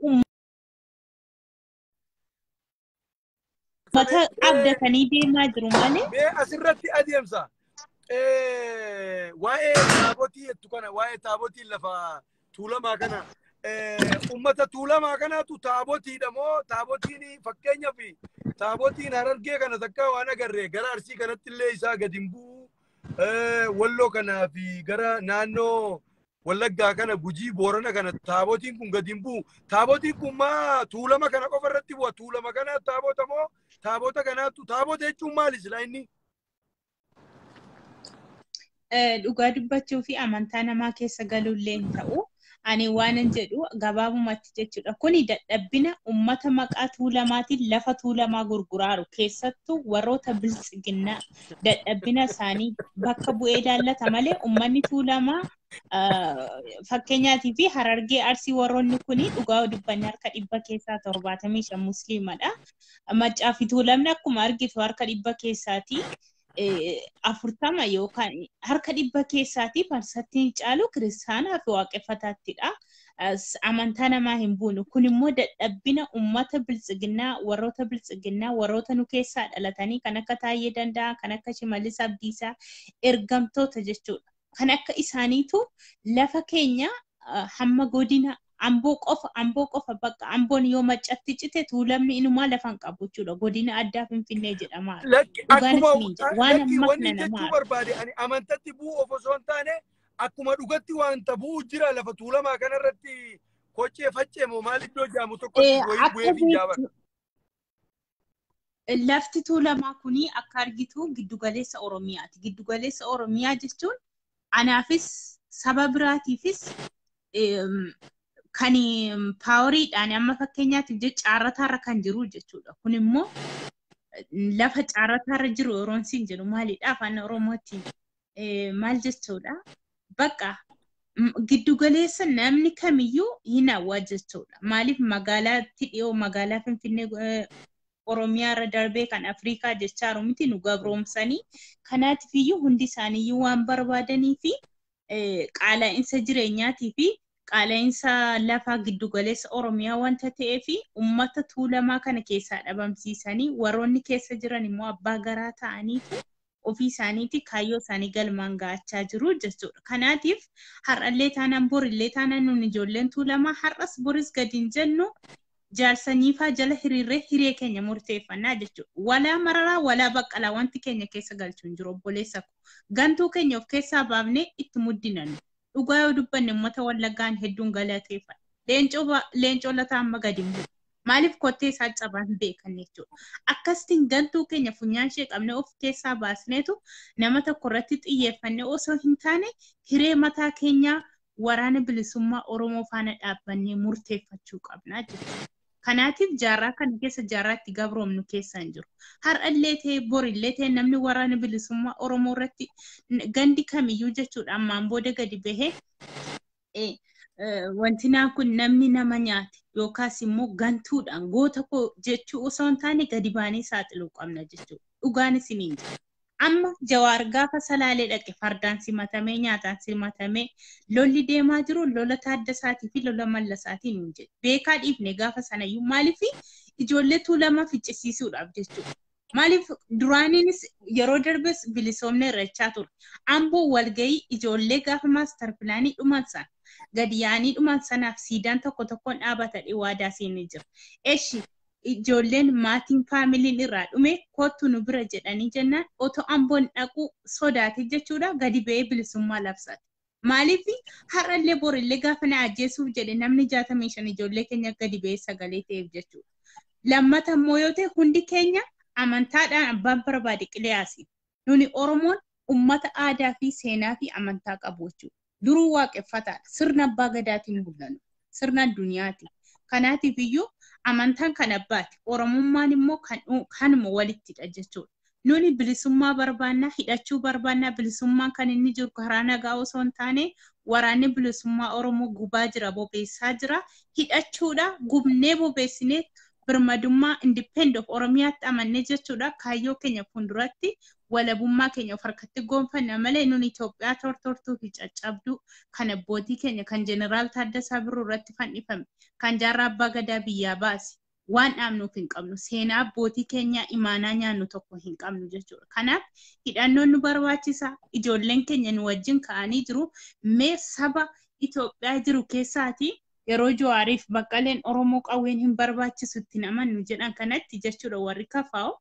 uummata abdatanii deemaa jiru malee. Mee asirratti adeemsa. Waa'ee taabotii jettu kana waa'ee taabotiin lafa Tuulamaa kana ummata Tuulamaa kanaatu taabotiidha moo taabotiin fakkeenyaaf taabotiin Harargee kana takka waan agarre gara Arsii kanatti illee isaa gadi hin bu'u, Walloo kanaa fi gara naannoo Wallaggaa kana, Gujii, Boorana kana taabotiin kun gadi hin bu'u. Taabotiin kun maa Tuulama kana qofa irratti bu'a? Tuulama kana taabota moo taabota kanaatu taabota jechuun maali silaa inni? Dhugaa dubbachuu fi amantaa namaa keessa galuullee hin ta'u. Ani waanan jedhu gabaabumatti jechuudha. Kuni dadhabbina uummata maqaa Tuulamaatiin lafa Tuulamaa gurguraaru keessattuu warroota biltsiginnaa dadhabbina isaanii bakka bu'ee ilaallata malee uummanni Tuulamaa fakkeenyaatii fi Harargee, Arsii warroonni kuni dhugaa dubbanni harka 75% musliimadha. Maccaa fi Tuulamni akkuma argitu harka 40% yookaan harka 100% caalu kiristaanaa fi waaqeffataattidha. Amantaa namaa hin buunu. Kun immoo dadhabbina uummata biltsiginnaa, warroota biltsiginnaa, warroota nu keessaa dhalatanii kan akka Taayyee Danda'aa, kan akka Shimallis Abdiisaa ergamtoota jechuudha. Kan akka isaaniitu lafa keenya hamma godina Amboo qofa bakka Amboon yoo maccatti cite Tuulamni inumaa lafa hin qabu jechuudha. Godina addaa Finfinnee jedhama. Akkuma wanni jechuu barbaade ani amantatti bu'u of osoo hin taane akkuma dhugatti wanta bu'u jira lafa Tuulamaa kanarratti koccee faccee moo maal iddoo jaamu tokkotti wayii bu'ee fi jaaban. Lafti Tuulamaa kuni akka argitu giddugaleessa Oromiyaati. Giddugaleessa Oromiyaa jechuun anaafis saba biraatiifis kan paawariidhaan amma fakkeenyaatiif jecha caarrataarra kan jiru jechuudha. Kun immoo lafa caarrataarra jiru yeroon siin jedhu maalidha afaan Oromootiin maal jechuudha? Bakka giddugaleessa namni kamiyyuu hin hawwa jechuudha. Maaliif magaalaatti dhiyoo magaalaa Finfinnee Oromiyaarra darbee kan Afrikaa jechaa miti nu gabroomsanii kanaatiif hundi isaaniiyyuu waan barbaadanii fi qaala'insa jireenyaatii fi qaala'insa lafaa giddugaleessa Oromiyaa wanta ta'eef uummata Tuulamaa kana keessaa dhabamsiisanii warroonni keessa jiran immoo abbaa garaa ta'aniitu ofii isaaniiti kaayyoo isaanii galmaan ga'achaa jiru jechuudha. Kanaatiif har'allee taanaan borillee taanaan nun ijoolleen Tuulamaa har'as boris gadi hin jennu jaarsanyiifaa jala hiriirree hiree keenya murteeffannaa jechuudha. Walaa Mararaa walaa Baqqalaa wanti keenya keessa galchuu hin jiru obboleessa ko. Gantuu keenya of keessaa baafnee itti muddinannu. Dhugaa yoo dubbanne uummata Wallaggaan hedduun galateeffadha. Leencoo Lataa amma gadi hin bu'u. Maaliif kottee isaa cabaan beekan jechuudha. Akkasitiin gantuu keenya funyaan ishee qabnee of keessaa baasneetu nama tokko irratti xiyyeeffannee osoo hin taane hiree mataa keenyaa waraana bilisummaa Oromoo faana dhaabbannee murteeffachuu qabna jechuudha. Kanaatiif jaarraa kana keessa jaarraa itti gabroomnu keessa hin jiru. Har'allee ta'e borillee ta'e namni waraana bilisummaa Oromoo irratti gandi kamiyyuu jechuudha ammaan booda gadi bahee wanti naa kun namni nama nyaate yookaas immoo gantuudhaan goota koo jechuu osoo hin taane gadi baanee saaxiluu qabna jechuudha. Dhugaan isiniin jira. Amma Jawaar gaafa Salaalee dhaqe fardaan simatamee nyaataan simatamee lolli deemaa jiru lola Taaddasaatii fi lola Mallasaatiin hin jedhu. Beekaa dhiifne gaafa sanayyuu maaliif ijoollee Tuulamaa ficcisiisuudhaaf jechuudha. Maaliif duraaniinis yeroo darbes bilisoomne irrachaa ture. Amboo walgahii ijoollee gaafa maastar pilaanii dhuman sana gadi yaa'anii dhuman sanaaf siidaan tokko tokkoon dhaabata waadaa seenee jira. Eshi ijoolleen maatiin faamiliin irraa dhume kottu nu bira jedhanii jennaan otoo Amboon dhaquu sodaate jechuudha gadi ba'ee bilisummaa labsate. Maaliif har'allee borillee gaafa na ajjeesuuf jedhe namni 65 ijoollee keenya gadi ba'ee sagalee ta'eef jechuudha. Lammata immoo yoo ta'e hundi keenya amantaadhaan abbaan barbaade qileyaasi. Nuni Oromoon uummata aadaa fi seenaa fi amantaa qabu jechuudha. Duruu waaqeffataadha. Sirna abbaa gadaatiin bulanu. Sirna addunyaati. Kanaatiif iyyuu amantaan kan abbaati. Oromummaan immoo kanuma walittidha jechuudha. Nuni bilisummaa barbaannaa, hidhachuu barbaannaa, bilisummaan kan inni jiru karaa nagaa osoo hin taane waraanni bilisummaa Oromoo gubaa jira, bobeessaa jira. Hidhachuudha, gubnee bobeessinee birmadummaa independent of Oromiyaatti amannee jechuudha. Kaayyoo keenya fuulduratti walabummaa keenya of harkatti goonfanna malee nuni Itoophiyaa tortortuu fi caccabduu kan abbootii keenya kan Jeneraal Taaddasaa Birruu irratti fannifame kan Jaarraa Abbaa Gadaa biyyaa baase waan dhaabnuuf hin qabnu. Seenaa abbootii keenyaa imaanaa nyaannu tokko hin qabnu jechuudha. Kanaaf hidhannoon nu barbaachisa. Ijoolleen keenya nu wajjin ka'anii jiru. Mee saba Itoophiyaa jiru keessaati yeroo Jawaariif Baqqaleen Oromoo qawween hin barbaachisu itti namannu jedhan kanatti jechuudha warri kafaa'u.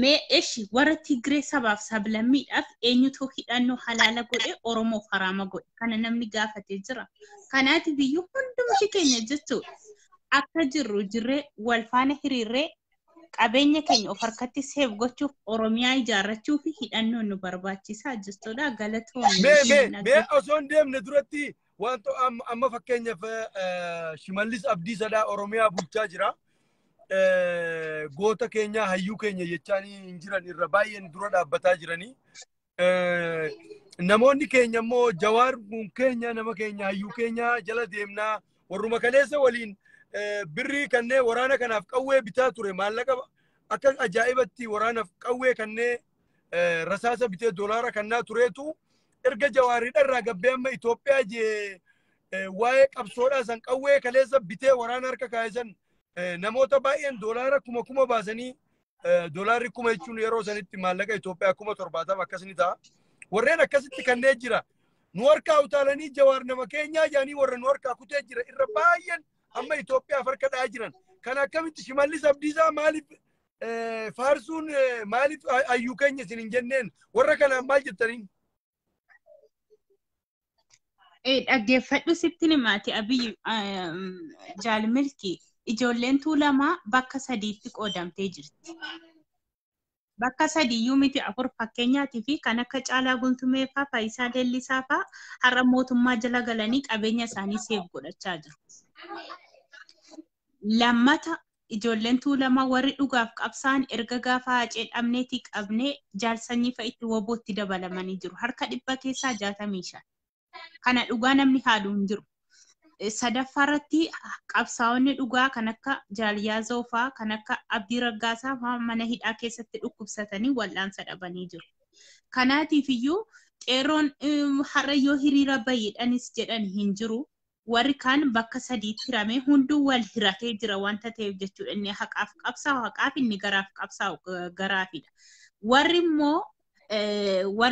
Mee eshi warra Tigree sabaaf sablammiidhaaf eenyutu hidhannoo halaala godhe Oromoof haraama godhe kana namni gaafatee jira. Kanaatiif iyyuu hundumti keenya jechuudha akka jirru jirree wal faana hiriirree qabeenya keenya of harkatti seef gochuuf Oromiyaa ijaarrachuu fi hidhannoon nu barbaachisaa jechuudha. Galatoonni. Mee mee mee osoo hin deemne duratti wanta amma fakkeenyaaf Shimallis Abdiisadhaa Oromiyaa bulchaa jira. Goota keenya hayyuu keenya jechaanii hin jiran irra baay'een dura dhaabbataa jiranii. Namoonni keenya immoo Jawaar kun keenya nama keenya hayyuu keenya jala deemnaa warruma kaleessa waliin birrii kanneen waraana kanaaf qawwee bitaa ture maallaqa akka ajaa'ibatti waraanaaf qawwee kanneen rasaasa bitee doolaara kannaa tureetu erga Jawaariidha irraa gabbee amma Itoophiyaa jee waa'ee qabsoodhaa san qawwee kaleessa bitee waraana harka kaa'e san namoota baay'een doolaara kuma kuma baasanii doolaarri kuma jechuun yeroo sanitti maallaqa Itoophiyaa 70,000 akkas ni ta'a. Warreen akkasitti kanneen jira. Nu harkaa utaalanii Jawaar nama keenyaa jedhanii warra nu harkaa kutee jira irra baay'een amma Itoophiyaaf harka dha'aa jiran. Kan akkamitti Shimallis Abdiisaa maaliif faarsuun maaliif hayyuu keenya isin hin jenneen warra kanaan maal jettaniin? Dhaggeeffadhu sitti himaati Abiyyi Jaalmilki. Ijoolleen Tuulamaa bakka sadiitti qoodamtee jirti. Bakka sadiiyyuu miti afur fakkeenyaatii fi kan akka Caalaa Bultumee fa'aa Faayisaa Leellisaa fa'aa har'a mootummaa jala galanii qabeenya isaanii seef godhachaa jiru. Lammata ijoolleen Tuulamaa warri dhugaaf qabsaan erga gaafa Hacee dhabneetii qabnee jaarsanyii fa'a itti wobootti dabalamanii jiru. Harka 100 keessaa 65. Kana dhugaa namni haalu hin jiru. Sadaffaa irratti qabsaa'onni dhugaa kan akka Jaaliyyaa fa'aa kan akka Abdii Raggaasaa fa'aa mana hidhaa keessatti dhukkubsatanii wal'aansa dhabanii jiru. Kanaatiif iyyuu qeerroon har'a yoo hiriira baay'eedhaanis jedhan hin jiru. Warri kaan bakka sadiitti hiramee hunduu wal hiratee jira wanta ta'eef jechuudha. Inni haqaaf qabsaa'u haqaaf inni garaaf qabsaa'u garaafidha. Warri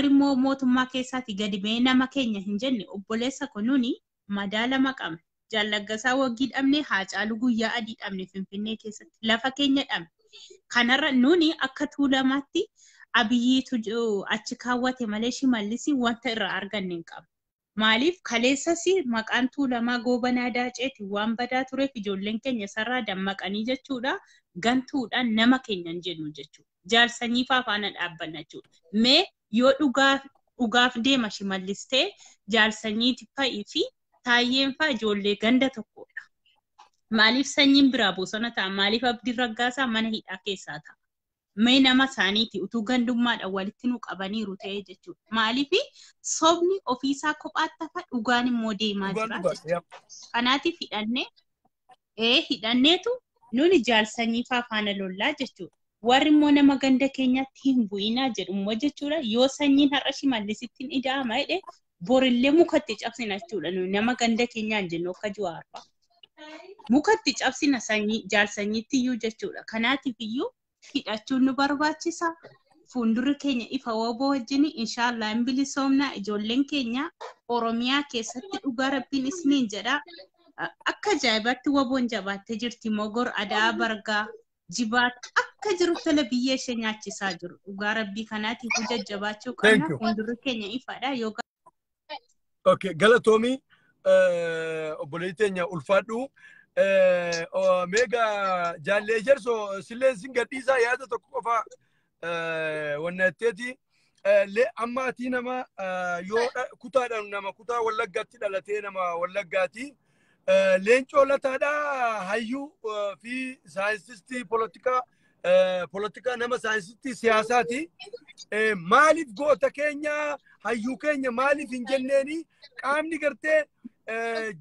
immoo mootummaa keessaati gadi ba'ee nama keenya hin jenne obboleessa kunuuni madaalama qabna. Jaallaggasaa waggii dhabne Haacaaluu guyyaa adii dhabne Finfinnee keessatti lafa keenya dhabne. Kanarra nuni akka Tuulamaatti Abiyyiitu achi kaawwate malee Shimallis wanta irraa arganne hin qabu. Maaliif kaleessas maqaan Tuulamaa Goobanaa Daaceeti waan badaa tureef ijoolleen keenya sarara dammaqanii jechuudha. Gantuudhaan nama keenya hin jennu jechuudha. Jaarsanyii fa'aa faana dhaabbanna jechuudha. Mee yoo dhugaaf deema Shimallis ta'e jaarsanyii fa'ii fi Taayyeen fa'aa ijoollee ganda tokkodha. Maaliif sanyiin biraa bosona ta'a? Maaliif Abdiin Raggaasaa mana hidhaa keessaa ta'a? Mee nama isaaniiti utuu gandummaadhaan walitti nu qabaniiru ta'ee jechuudha. Maaliif sobni ofiisaa kophaatti hafa dhugaan immoo deemaa jira jechuudha. Kanaatiif hidhanneetu nuni jaarsanyii fa'aa faana lollaa jechuudha. Warri immoo nama ganda keenyatti hin bu'inaa jedhu immoo jechuudha. Yoo sanyiin har'a Shimallisitti hin ida'ama jedhe borillee mukatti cabsina jechuudha. Nama ganda keenyaan jennu akka Jawaar fa'a. Mukatti cabsina sanyii jaarsanyiitti iyyuu jechuudha. Kanaatiif iyyuu hidhachuun nu barbaachisa. Fuuldurri keenya ifa woboo wajjin inshaallah hin bilisoomna. Ijoolleen keenya Oromiyaa keessatti dhugaa rabbiin isiniin jedha. Akka ajaa'ibaatti woboon jabaattee jirti. Mogor, Adaa, Bargaa, Jibaat akka jiru tola biyya ishee nyaachisaa jiru. Dhugaa rabbii kanaatiif jajjabaachuu qabna. Fuuldurri keenya ifaadha. Okay, galatoomii obboleettii teenya ulfaadhu. Meegaa jaallee Ejersoo silleen sin gadhiisaa yaada tokko qofa wanna jetteeti. Amma ati nama yoo kutaadhaan nama kutaa Wallaggaatti dhalatee nama Wallaggaati. Leencoo Lataadhaa hayyuu fi saayinsistii polotikaa nama saayinsistii siyaasaati. Maaliif goota keenya hayyuu keenya maaliif hin jenneeni qaamni gartee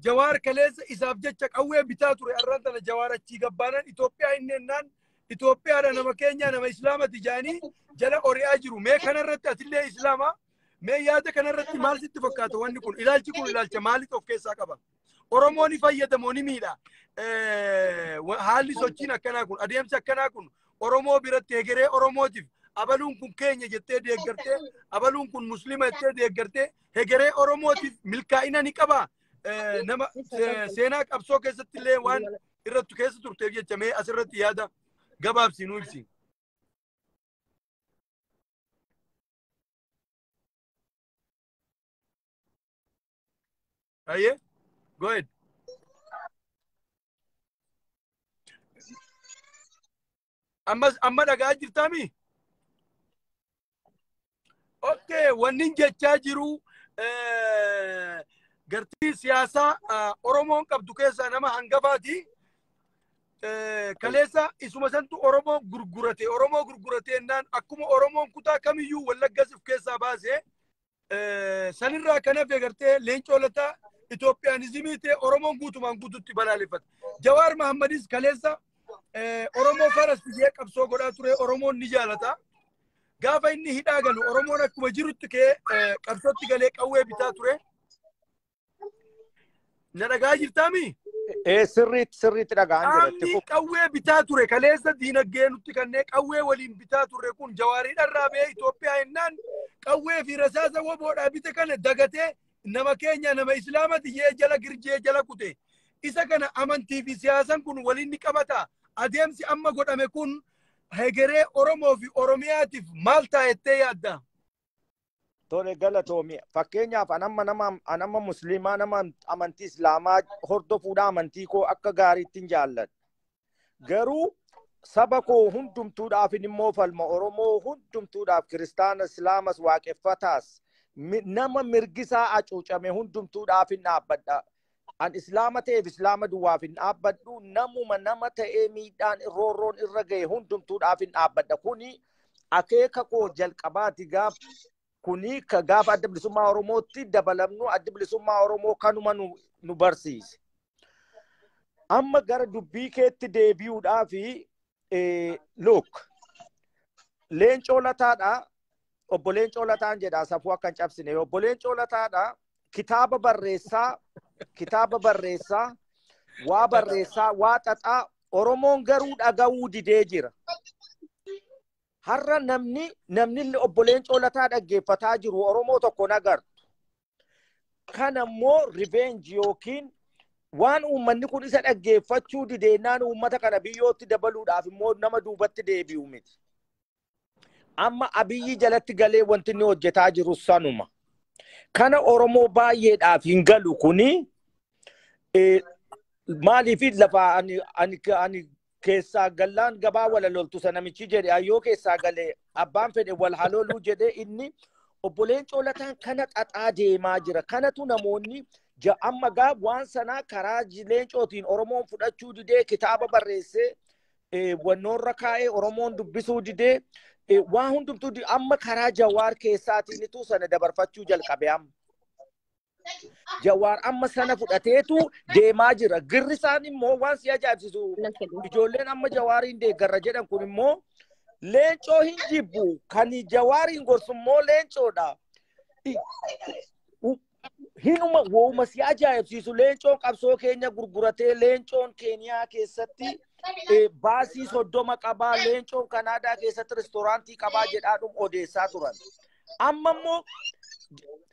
Jawaar kaleessa isaaf jecha qawwee bitaa ture arraan tana Jawaar achii gabbaanan Itoophiyaa inni ennaan Itoophiyaadha nama keenya nama Islaamati jedhanii jala ori'aa jiru. Mee kanarratti atillee Islaama mee yaada kanarratti maal sitti fakkaata wanni kun ilaalchi kun ilaalcha maaliif of keessaa qaba? Oromoo ni fayyadamoo ni miidha. Haalli sochiin akkanaa kun adeemsi akkanaa kun Oromoo biratti hegeree Oromootiif Abaluun kun keenya jettee deeggartee, abaluun kun muslima jettee deeggartee, hegeree Oromootiif milkaa'ina ni qaba. Nama seenaa qabsoo keessatti illee waan irratti keessa turteef jecha mee asirratti yaada gabaabsi nu ibsi. Ayyee, go ahead. Ammas amma dhagaa jirtaami? Okay, wanni jechaa jiru gartii siyaasaa Oromoon qabdu keessaa nama hangafaati. Kaleessa isuma santu Oromoo gurgurate. Oromoo gurgurate jennaan akkuma Oromoon kutaa kamiyyuu Wallaggas of keessaa baase, sanirraa kan hafe gartee Leencoo Lataa Itoophiyaanizimii ta'e Oromoon guutumaan guututti balaaleffate. Jawaar Mahammadis kaleessa Oromoo faras jee qabsoo godhaa ture, Oromoon ni jaalata. Gaafa inni hidhaa galu Oromoon akkuma jirutti ka'ee qabsootti galee qawwee bitaa ture. Na dhagaa jirtaami? Sirriitti sirriitti dhaga'an jira. Qaamni qawwee bitaa ture kaleessa diinagdee nutti kannee qawwee waliin bitaa turre kun Jawaariidharraa ba'ee Itoophiyaa jennaan qawwee fi rasaasa woboodhaa bite kana dagatee nama keenya nama islaamati jee jala girjee jala kute. Isa kana amantii fi siyaasan kun waliin ni qabata. Adeemsi amma godhame kun hegeree Oromoo fi Oromiyaatiif maal ta'a jettee yaadda? Tole, galatoomi. Fakkeenyaaf anamma nama anamma musliimaa, nama amantii islaamaa hordofuudha, amantii koo akka gaariitti hin jaalladha. Garuu saba koo hundumtuudhaaf immoo falma. Oromoo hundumtuudhaaf, kiristaana, islaamas, waaqeffataas, nama mirgisaa hacuucame hundumtuudhaaf hin dhaabbadha. An islaama ta'eef islaama duwwaaf hin dhaabbadhu, namuma nama ta'ee miidhaan roorroon irra ga'e hundumtuudhaaf hin dhaabbadha. Kuni akeeka koo jalqabaati. Gaaf kuni ka gaafa Adda Bilisummaa Oromootti dabalamnu, Adda Bilisummaa Oromoo kanuma nu barsiise. Amma gara dubbii keetti deebi'uudhaafi, look, Leencoo Lataadha. Obbo Leencoo Lataan jedha, safuu akka hin cabsine. Obbo Leencoo Lataadha, kitaaba barreessaa, kitaaba barreessaa, waa barreessaa, waa xaxaa, Oromoon garuu dhaga'uu didee jira. Har'a namni obbo Leencoo Lataa dhaggeeffataa jiru Oromoo tokko nagartu. Kana immoo revenge yookiin waan uummanni kun isa dhaggeeffachuu dideennaan uummata kana biyyootti dabaluudhaaf immoo nama duubatti deebi'u miti. Amma Abiyyi jalatti galee wanti inni hojjetaa jiru sanuma. Kana Oromoo baay'eedhaaf hin galu kuni. Maaliif lafa ani keessaa gallaan gabaa wala loltu sana namichi jedhe ayyoo keessaa galee abbaan fedhe wal haloluu jedhe. Inni obbo Leencoo Lataan kana xaxaa deemaa jira. Kanatu namoonni amma gaa waan sanaa karaa Leencootiin Oromoon fudhachuu didee, kitaaba barreessee wannoorra kaa'ee Oromoon dubbisuu didee, waan hundumtuu amma karaa Jawaar keessaatiinitu sana dabarfachuu jalqabe amma. Jawaar amma sana fudhateetu deemaa jira. Girri isaan immoo waan si ajaa'ibsiisu, ijoolleen amma Jawaariin deeggarra jedhan kun immoo Leencoo hin jibbu. Kan Jawaariin gorsu immoo Leencoodha. Hinuma wooma si ajaa'ibsiisu, Leencoon qabsoo keenya gurguratee, Leencoon Keeniyaa keessatti baasii 30 qabaa, Leencoon Kanaadaa keessatti reestooraantii qabaa jedhaadhum odeessaa turan. Amma immoo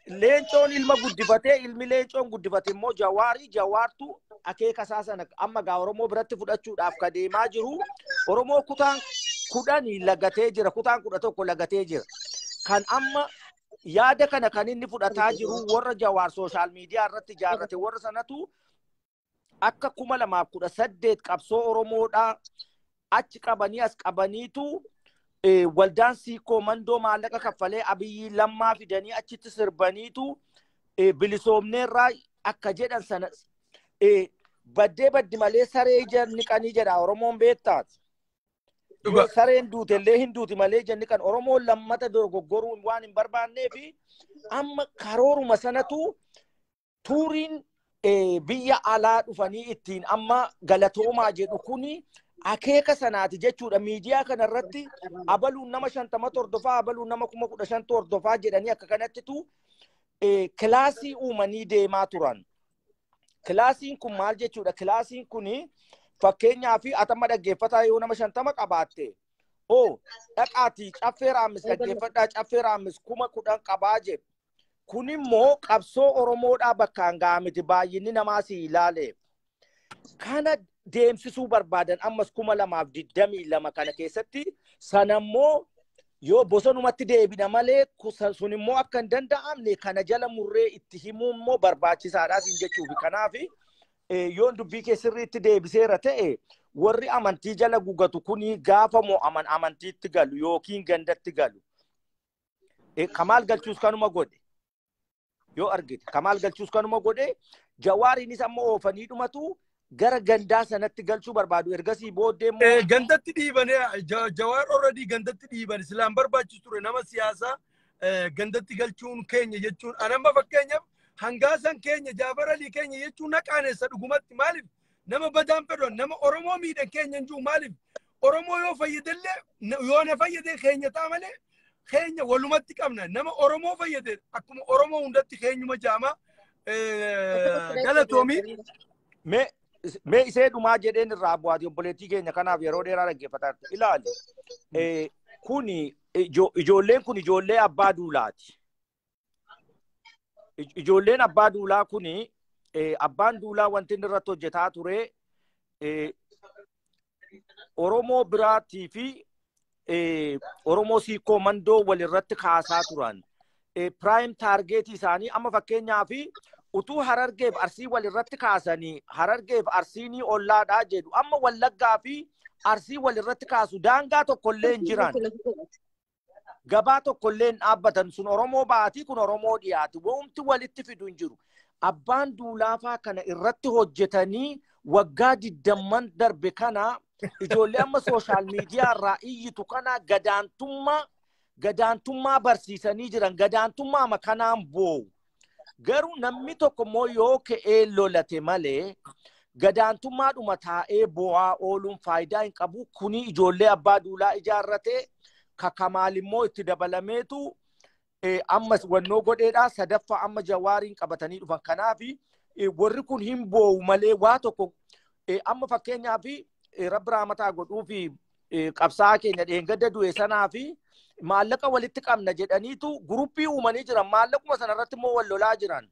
Leencoon ilma guddifatee, ilmi Leencoon guddifate immoo Jawaarii. Jawaartu akeeka isaa sana amma gaa Oromoo biratti fudhachuudhaaf ka deemaa jiru. Oromoo kutaan 10 lagatee jira, kutaan 11 lagatee jira. Kan amma yaada kana kan inni fudhataa jiru warra Jawaar social media irratti ijaarrate, warra sanatu akka 2018 qabsoo Oromoodhaa achi qabanii as qabaniitu waldaan Siikoo Mandoo maallaqa kaffalee Abiyyi Lammaa fidanii achitti sirbaniitu bilisoomneerraa akka jedhan sana baddee baddi malee saree ija niqanii jedha Oromoon beektaati. Yoo sareen duute illee hin duuti malee jenni kan Oromoon lammata dogoggoruu waan hin barbaannee fi amma karooruma sanatu tuuriin biyya alaa dhufanii ittiin amma galatoomaa jedhu kuni akeeka sanaati jechuudha. Miidiyaa kanarratti abaluun nama 50 hordofaa, abaluun nama 15,000 hordofaa jedhanii akka kanattitu kilaasii uumanii deemaa turan. Kilaasiin kun maal jechuudha? Kilaasiin kuni fakkeenyaa fi atama dhaggeeffataa yoo nama 50 qabaatte Oo dhaqaatii Caffee Raammis dhaggeeffadhaa, Caffee Raammis 10,000 qabaa jedhu. Kun immoo qabsoo Oromoodhaa bakkaan gahaa miti, baay'inni namaa si ilaale. Kana deemsisuu barbaadan ammas 2022 kana keessatti sanammoo yoo bosonumatti deebina malee sun immoo akka hin danda'amne kana jala murree itti himuu immoo barbaachisaadha siin jechuufi. Kanaaf yoon dubbii kee sirriitti deebiseera ta'e, warri amantii jala gugatu kuni gaafa mo'aman amantiitti galu yookiin gandatti galu. Kamaal Galchuus kanuma godhe. Yoo argite Kamaal Galchuus kanuma godhe, Jawaariinis amma oofanii dhumatu gara gandaa sanatti galchuu barbaadu. Ergasii booddee immoo Gandatti dhiibanii, Jawaar already gandatti dhiiban silaan barbaachisu ture nama siyaasaa gandatti galchuun keenya jechuun. Anamma fakkeenyaaf Hangaasan keenya, Jaafar Alii keenya jechuun na qaanessa dhugumatti. Maaliif? Nama badaan fedhan, nama Oromoo miidhan keenya hin jiru. Maaliif? Oromoo yoo fayyadellee, yoo na fayyade keenya ta'a malee keenya walumatti qabna. Nama Oromoo fayyade akkuma Oromoo hundatti keenyuma jaama. Galatoomii. Mee isee dhumaa jedheen irraa bu'aati, obboleettii keenya kanaaf yeroo dheeraa dhaggeeffataa jirtu. Ilaali. Kuni ijoolleen kun ijoollee abbaa duulaati. Ijoolleen abbaa duulaa kuni, abbaan duulaa wanti inni irratti hojjetaa ture Oromoo biraatii fi Oromoo Siikoo Mandoo walirratti kaasaa turan. Prime target isaanii amma fakkeenyaaf utuu Harargeef Arsii walirratti kaasanii, Harargeef Arsiinii ollaadhaa jedhu. Amma Wallaggaa fi Arsii walirratti kaasu, daangaa tokkollee hin jiran. Gabaa tokkollee hin dhaabbatan, sun Oromoo baatii, kun Oromoo dhiyaati. Wanti walitti fidu hin jiru. Abbaan duulaafaa kana irratti hojjetanii waggaa 20n darbe kana ijoollee amma social media irraa iyyitu kana gadaantummaa barsiisanii jiran, gadaantummaa kanaan boo'u. Garuu namni tokko immoo yoo ka'ee lolate malee gadaantummaadhuma taa'ee bo'aa ooluun faayidaa hin qabu. Kuni ijoollee abbaa duulaa ijaarrate, Kakamaal immoo itti dabalameetu ammas wannoo godheedha. Sadaffaa amma Jawaariin qabatanii dhufan. Kanaaf warri kun hin boo'u malee waa tokko amma fakkeenyaaf Rabbi raamataa godhuu fi qabsaa'aa keenya dheengadda du'e sanaa fi maallaqa walitti qabna jedhaniitu guruppii uumanii jiran. Maallaquma sanarratti immoo wal lolaa jiran.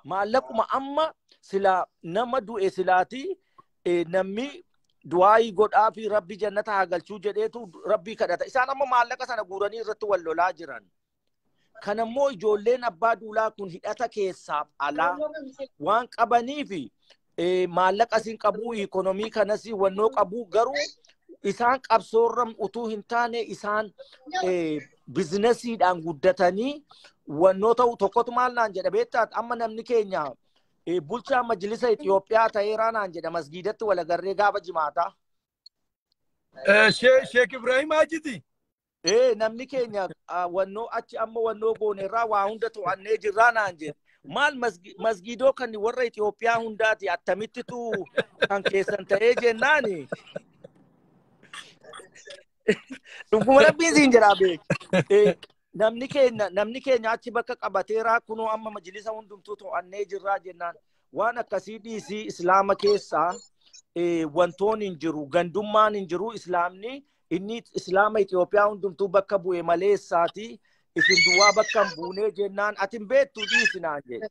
Maallaquma amma sila nama du'e silaati namni du'aayii godhaa fi Rabbi jannata haa galchuu jedheetu Rabbii kadhata. Isaan amma maallaqa sana guuranii irratti wal lolaa jiran. Kanammoo ijoolleen abbaa duulaa kun hidhata keessaaf alaa waan qabaniif maallaqa siin qabu, ikonomii kanas wannoo qabu, garuu isaan qabsoorra utuu hin taane isaan bizinesiidhaan guddatanii wannoo ta'u. Tokkotu maal naan jedha beektaa? Amma namni keenya bulchaa majlisa Itoophiyaa ta'eeraa naan jedha, masgiidatti walagarree gaafa jimaataa. Sheek Ibrahim Hajiti. Namni keenya wannoo achi amma wannoo goonerraa waa hunda to'annee jirraa naan jedhe. Maal masgiidoo kan warra Itoophiyaa hundaati, attamittitu kan keessan ta'ee jennaani. Dhuguma Rabbiin siin jedhaa beek. Namni keenya achi bakka qabateeraa, kunoo amma majlisa hundumtuu to'annee jirraa jennaan, waan akkasii dhiisii, islaama keessaa wantoon hin jiru, gandummaan hin jiru. Islaamni inni islaama Itoophiyaa hundumtuu bakka bu'e maleessaati isin duwwaa bakka hin buunee jennaan, ati hin beektu dhiisi naan jedhe.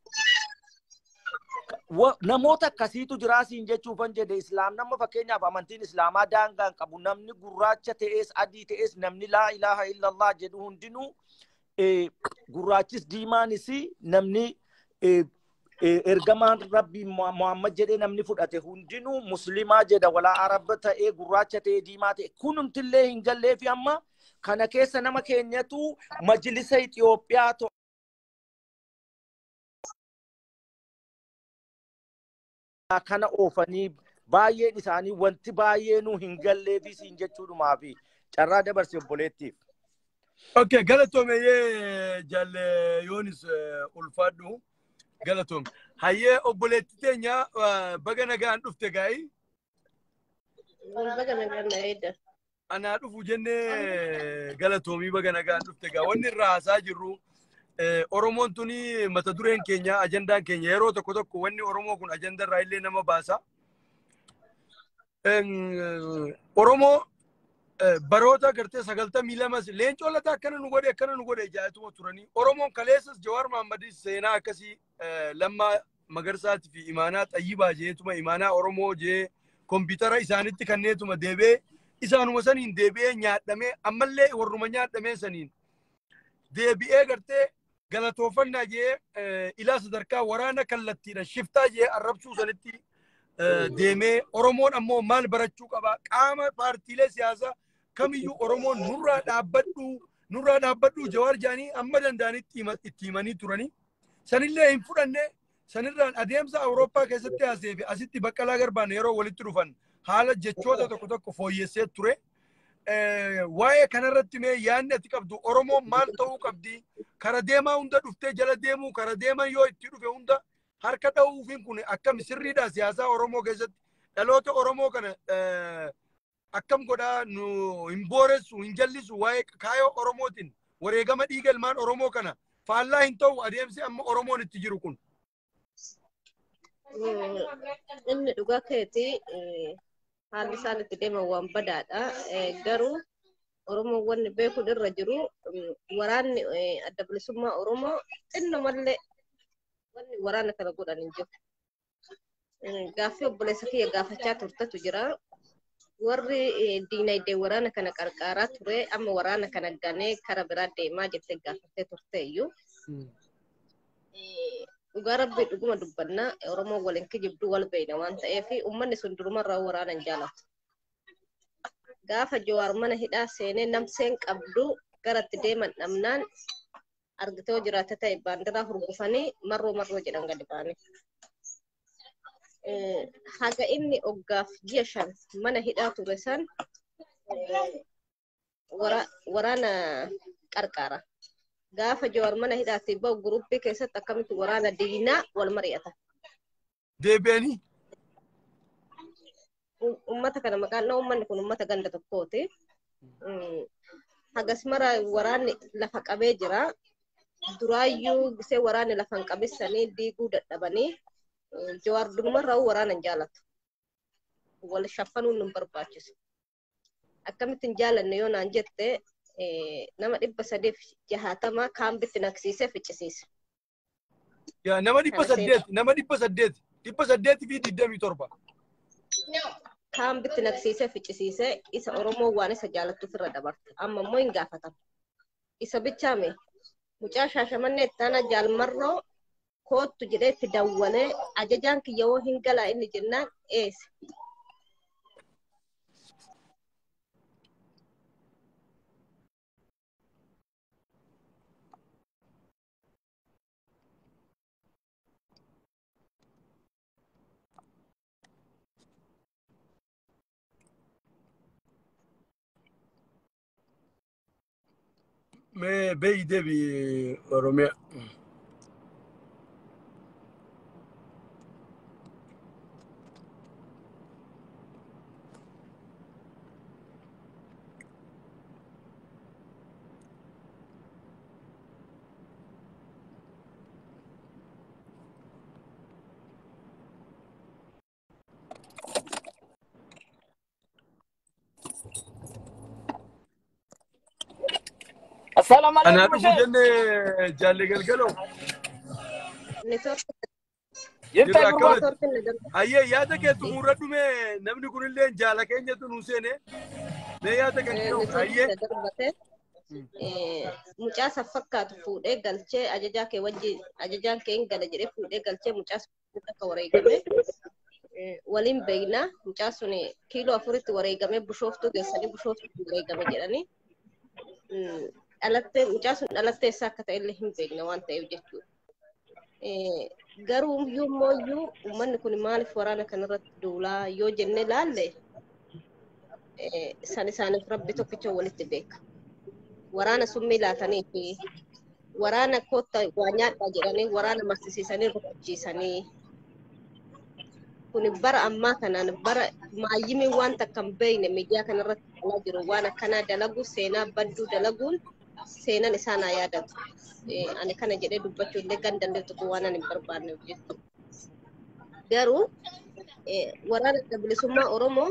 Namoota akkasiitu jiraa siin jechuufan jedhe. Islaam nama fakkeenyaaf amantiin islaamaa daangaa hin qabu. Namni gurraacha ta'es adii ta'es, namni laa ilaaha illallah jedhu hundinuu, gurraachis diimaanis, namni ergamaan Rabbii Muhammad jedhee namni fudhate hundinuu muslimaa jedha, walaa araba ta'ee, gurraacha ta'ee, diimaa ta'e, kunumtillee hin gallee fi amma kana keessa nama keenyatu majlisa Itoophiyaa kana oofanii, baay'een isaanii wanti baay'eenuu hin gallee fi siin jechuudhumaa fi carraa dabarse obboleettiif. Okay, galatoomeyyee jaalle Yoonis, ulfaadhu, galatoome. Hayyee obboleetti teenya, baga nagaan dhufte gaa'ii. Baga nagaan na eedda. Anaa dhufu jennee, galatoomii, baga nagaan dhufte gaa. Wanni irraa haasaa jirru Oromoon tuni mata dureen keenya, ajandaan keenya, yeroo tokko tokko wanni Oromoo kun ajanda irraa illee nama baasa. Oromoo Baroota gartee 92 Leencoo Lataa akkana nu godhe akkana nu godhe jaatuma turanii Oromoon kaleessas Jawaar Mahammadis seenaa akkasii Lammaa Magarsaatii fi Imaanaa Xayyibaa jeetuma Imaanaa Oromoo jee kompiitara isaanitti kanneetuma deebi'ee isaanuma saniin deebi'ee nyaadhamee ammallee warruma nyaadhamee saniin deebi'ee gartee galatoofannaa jee ilaa sadarkaa waraana kallattiidha shiftaa jee arrabsuu sanitti deemee Oromoon ammoo maal barachuu qaba qaama paartiilee siyaasaa kamiyyuu Oromoon nurraa dhaabbadhu Jawaar jaanii amma danda'anitti itti himanii turanii sanillee hin fudhanne sanirraan adeemsa Awurooppaa keessatti haasee fi asitti Baqqalaa Garbaan yeroo walitti dhufan haala jechoota tokko tokko fooyyessee ture. Waa'ee kanarratti mee yaadni ati qabdu Oromoon maal ta'uu qabdi? Kara deemaa hunda dhuftee jala deemuu kara deeman yoo itti dhufe hunda harka dha'uufiin kun akkam sirriidha siyaasaa Oromoo keessatti dhaloota Oromoo kana akkam godhaa nu hin booressu hin jallisu waa'ee kaayoo Oromootiin wareegama dhiiga ilmaan Oromoo kana faallaa hin ta'u adeemsi amma Oromoon itti jiru kun. Inni dhugaa keetii haalli isaan itti deeman waan badaadha. Garuu Oromoon wanni beekuun irra jiru waraanni adda bilisummaa Oromoo xinnoo mallee wanni waraana kana godhan hin jiru. Gaaffii obboleessa kiyya gaafachaa turtetu jira. Warri diinagdee waraana kana qarqaaraa ture amma waraana kana ganee kara biraa deemaa jettee gaafattee turte iyyuu. Dhugaa rabbii dhuguma dubbanna Oromoo waliin kijibduu wal beeyna waan ta'eef uummanni sun durumarraa waraana hin jaalatu. Gaafa Jawaar mana hidhaa seenee namseen qabdu garatti deeman dhabnaan argitee yoo jiraate ta'e baandiraa hurgufanii marroo marroo jedhan gadi ba'anii. Haga inni oggaaf ji'a 5 mana hidhaa ture san waraana qarqaara. Gaafa Jawaar mana hidhaatti bahu guruppii keessatti akkamitti waraana diinaa wal mari'ata. Deebi'anii? Uummata kana maqaan uummanni kun uummata ganda tokkooti. Hagas mara waraanni lafa qabee jira. Duraayyuu gisee waraanni lafa hin qabissanii diiguu dadhabanii Jawaar durumarraa waraana hin jaalatu. Wal shaffanuun nu barbaachisu. Akkamitti hin jaalanne yoo naan jette nama 360 kaambitti naqsiisee ficcisiise. Yaa nama 800 nama 800 827. Kaambitti naqsiisee ficcisiisee isa Oromoo waan isa jaalattuuf irra dabarte. Amma immoo hin gaafatamu. Isa bichaame mucaa Shaashamannee itti Jaalmarroo koottu jedhee itti dawwalee ajajaan kiyyawoo hin galaa inni jennaan eesse. Mee beeyi deebi Oromiyaa. Assalamu Anaa alaikum dhufu Sheikh. jenne jaalle galgaloo. Neetwoorkii Jirta Jirra gurbaa. akkamati. neetwoorkiin na darba. Hayyee yaada kee xumurra dhume namni kunillee jaala keenyatu nuu seene. Mee yaada kan kee Neetwoorkiin hayyee. na darbate. Mucaa san fakkaatu fuudhee galchee ajajaa kee wajjin ajajaan kee hin gala jedhee fuudhee galchee mucaa sun akka wareegame waliin beekna. Mucaa sun kiiloo 4tti wareegame bushooftuu geessanii bushooftuu wareegame jedhanii. Dhalattee mucaa sun dhalattee isaa akka ta'e illee hin beekna waan ta'eef jechuudha. Garuu iyyuu uummanni kun maaliif waraana kanarratti duulaa yoo jenne laalle san isaaniif rabbi tokkicha walitti beeka. Waraana summii laatanii fi waraana kotta waa nyaadhaa jedhanii waraana marsisiisanii rukuchiisanii kun bara ammaa kanaan bara maayyimiin waan takka hin beekne miidiyaa kanarratti dalagaa jiru waan akkanaa dalagu seenaa badduu dalaguun seenaan isaan haa yaadatu. Ani kana jedhee dubbachuu illee gandallee tokko waan ani hin barbaanneef jechuudha. Garuu waraana adda bilisummaa Oromoo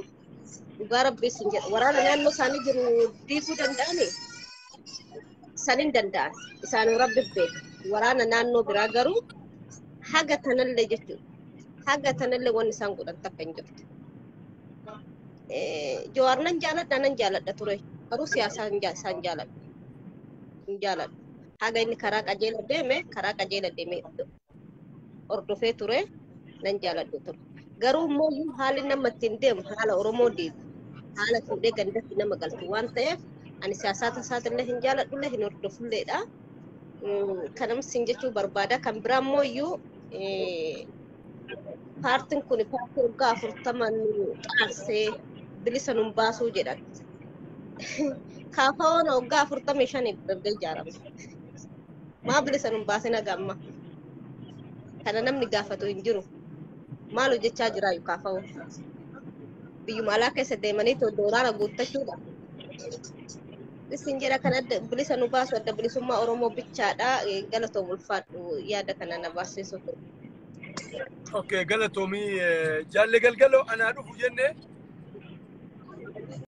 Dhugaa rabbii isin jedha. Waraana naannoo isaanii jiru diiguu danda'anii san hin danda'an. Isaan rabbi beeka. Waraana naannoo biraa garuu haga tanallee jechuudha. Haga tanallee wanni isaan godhan takka hin jirtu. Jawaar nan jaaladha nan jaaladha ture. Garuu siyaasaa isaan jaaladha. Hin jaaladhu. Haga inni karaa qajeela deeme karaa qajeela deeme hordofee ture nan jaaladhu ture. Garuu immoo haalli nama ittiin deemu haala Oromoo diigu haala fuudhee gandatti nama galchu waan ta'eef ani siyaasaa isaatillee hin jaaladhullee hin hordofulleedha. Kanam sin jechuu barbaada. Kan biraa immoo iyyuu paartiin kun paartii waggaa 40 nu xaarsee bilisa nun baasuu jedhan. Kaafaawwan waggaa 45 erga ijaarame. Maa bilisa nun baasin haga amma? Kana namni gaafatu hin jiru. Maal hojjechaa jiraayu kaafaawwan? Biyyuma alaa keessa deemanii doolaara guuttachuudha. Isin jedha kan adda bilisa nu baasu adda bilisummaa Oromoo bichaadha. Galatoom ulfaadhu yaada kana na baasisu. Okay, galatoomii jaalle galgaloo anaa dhufu jennee.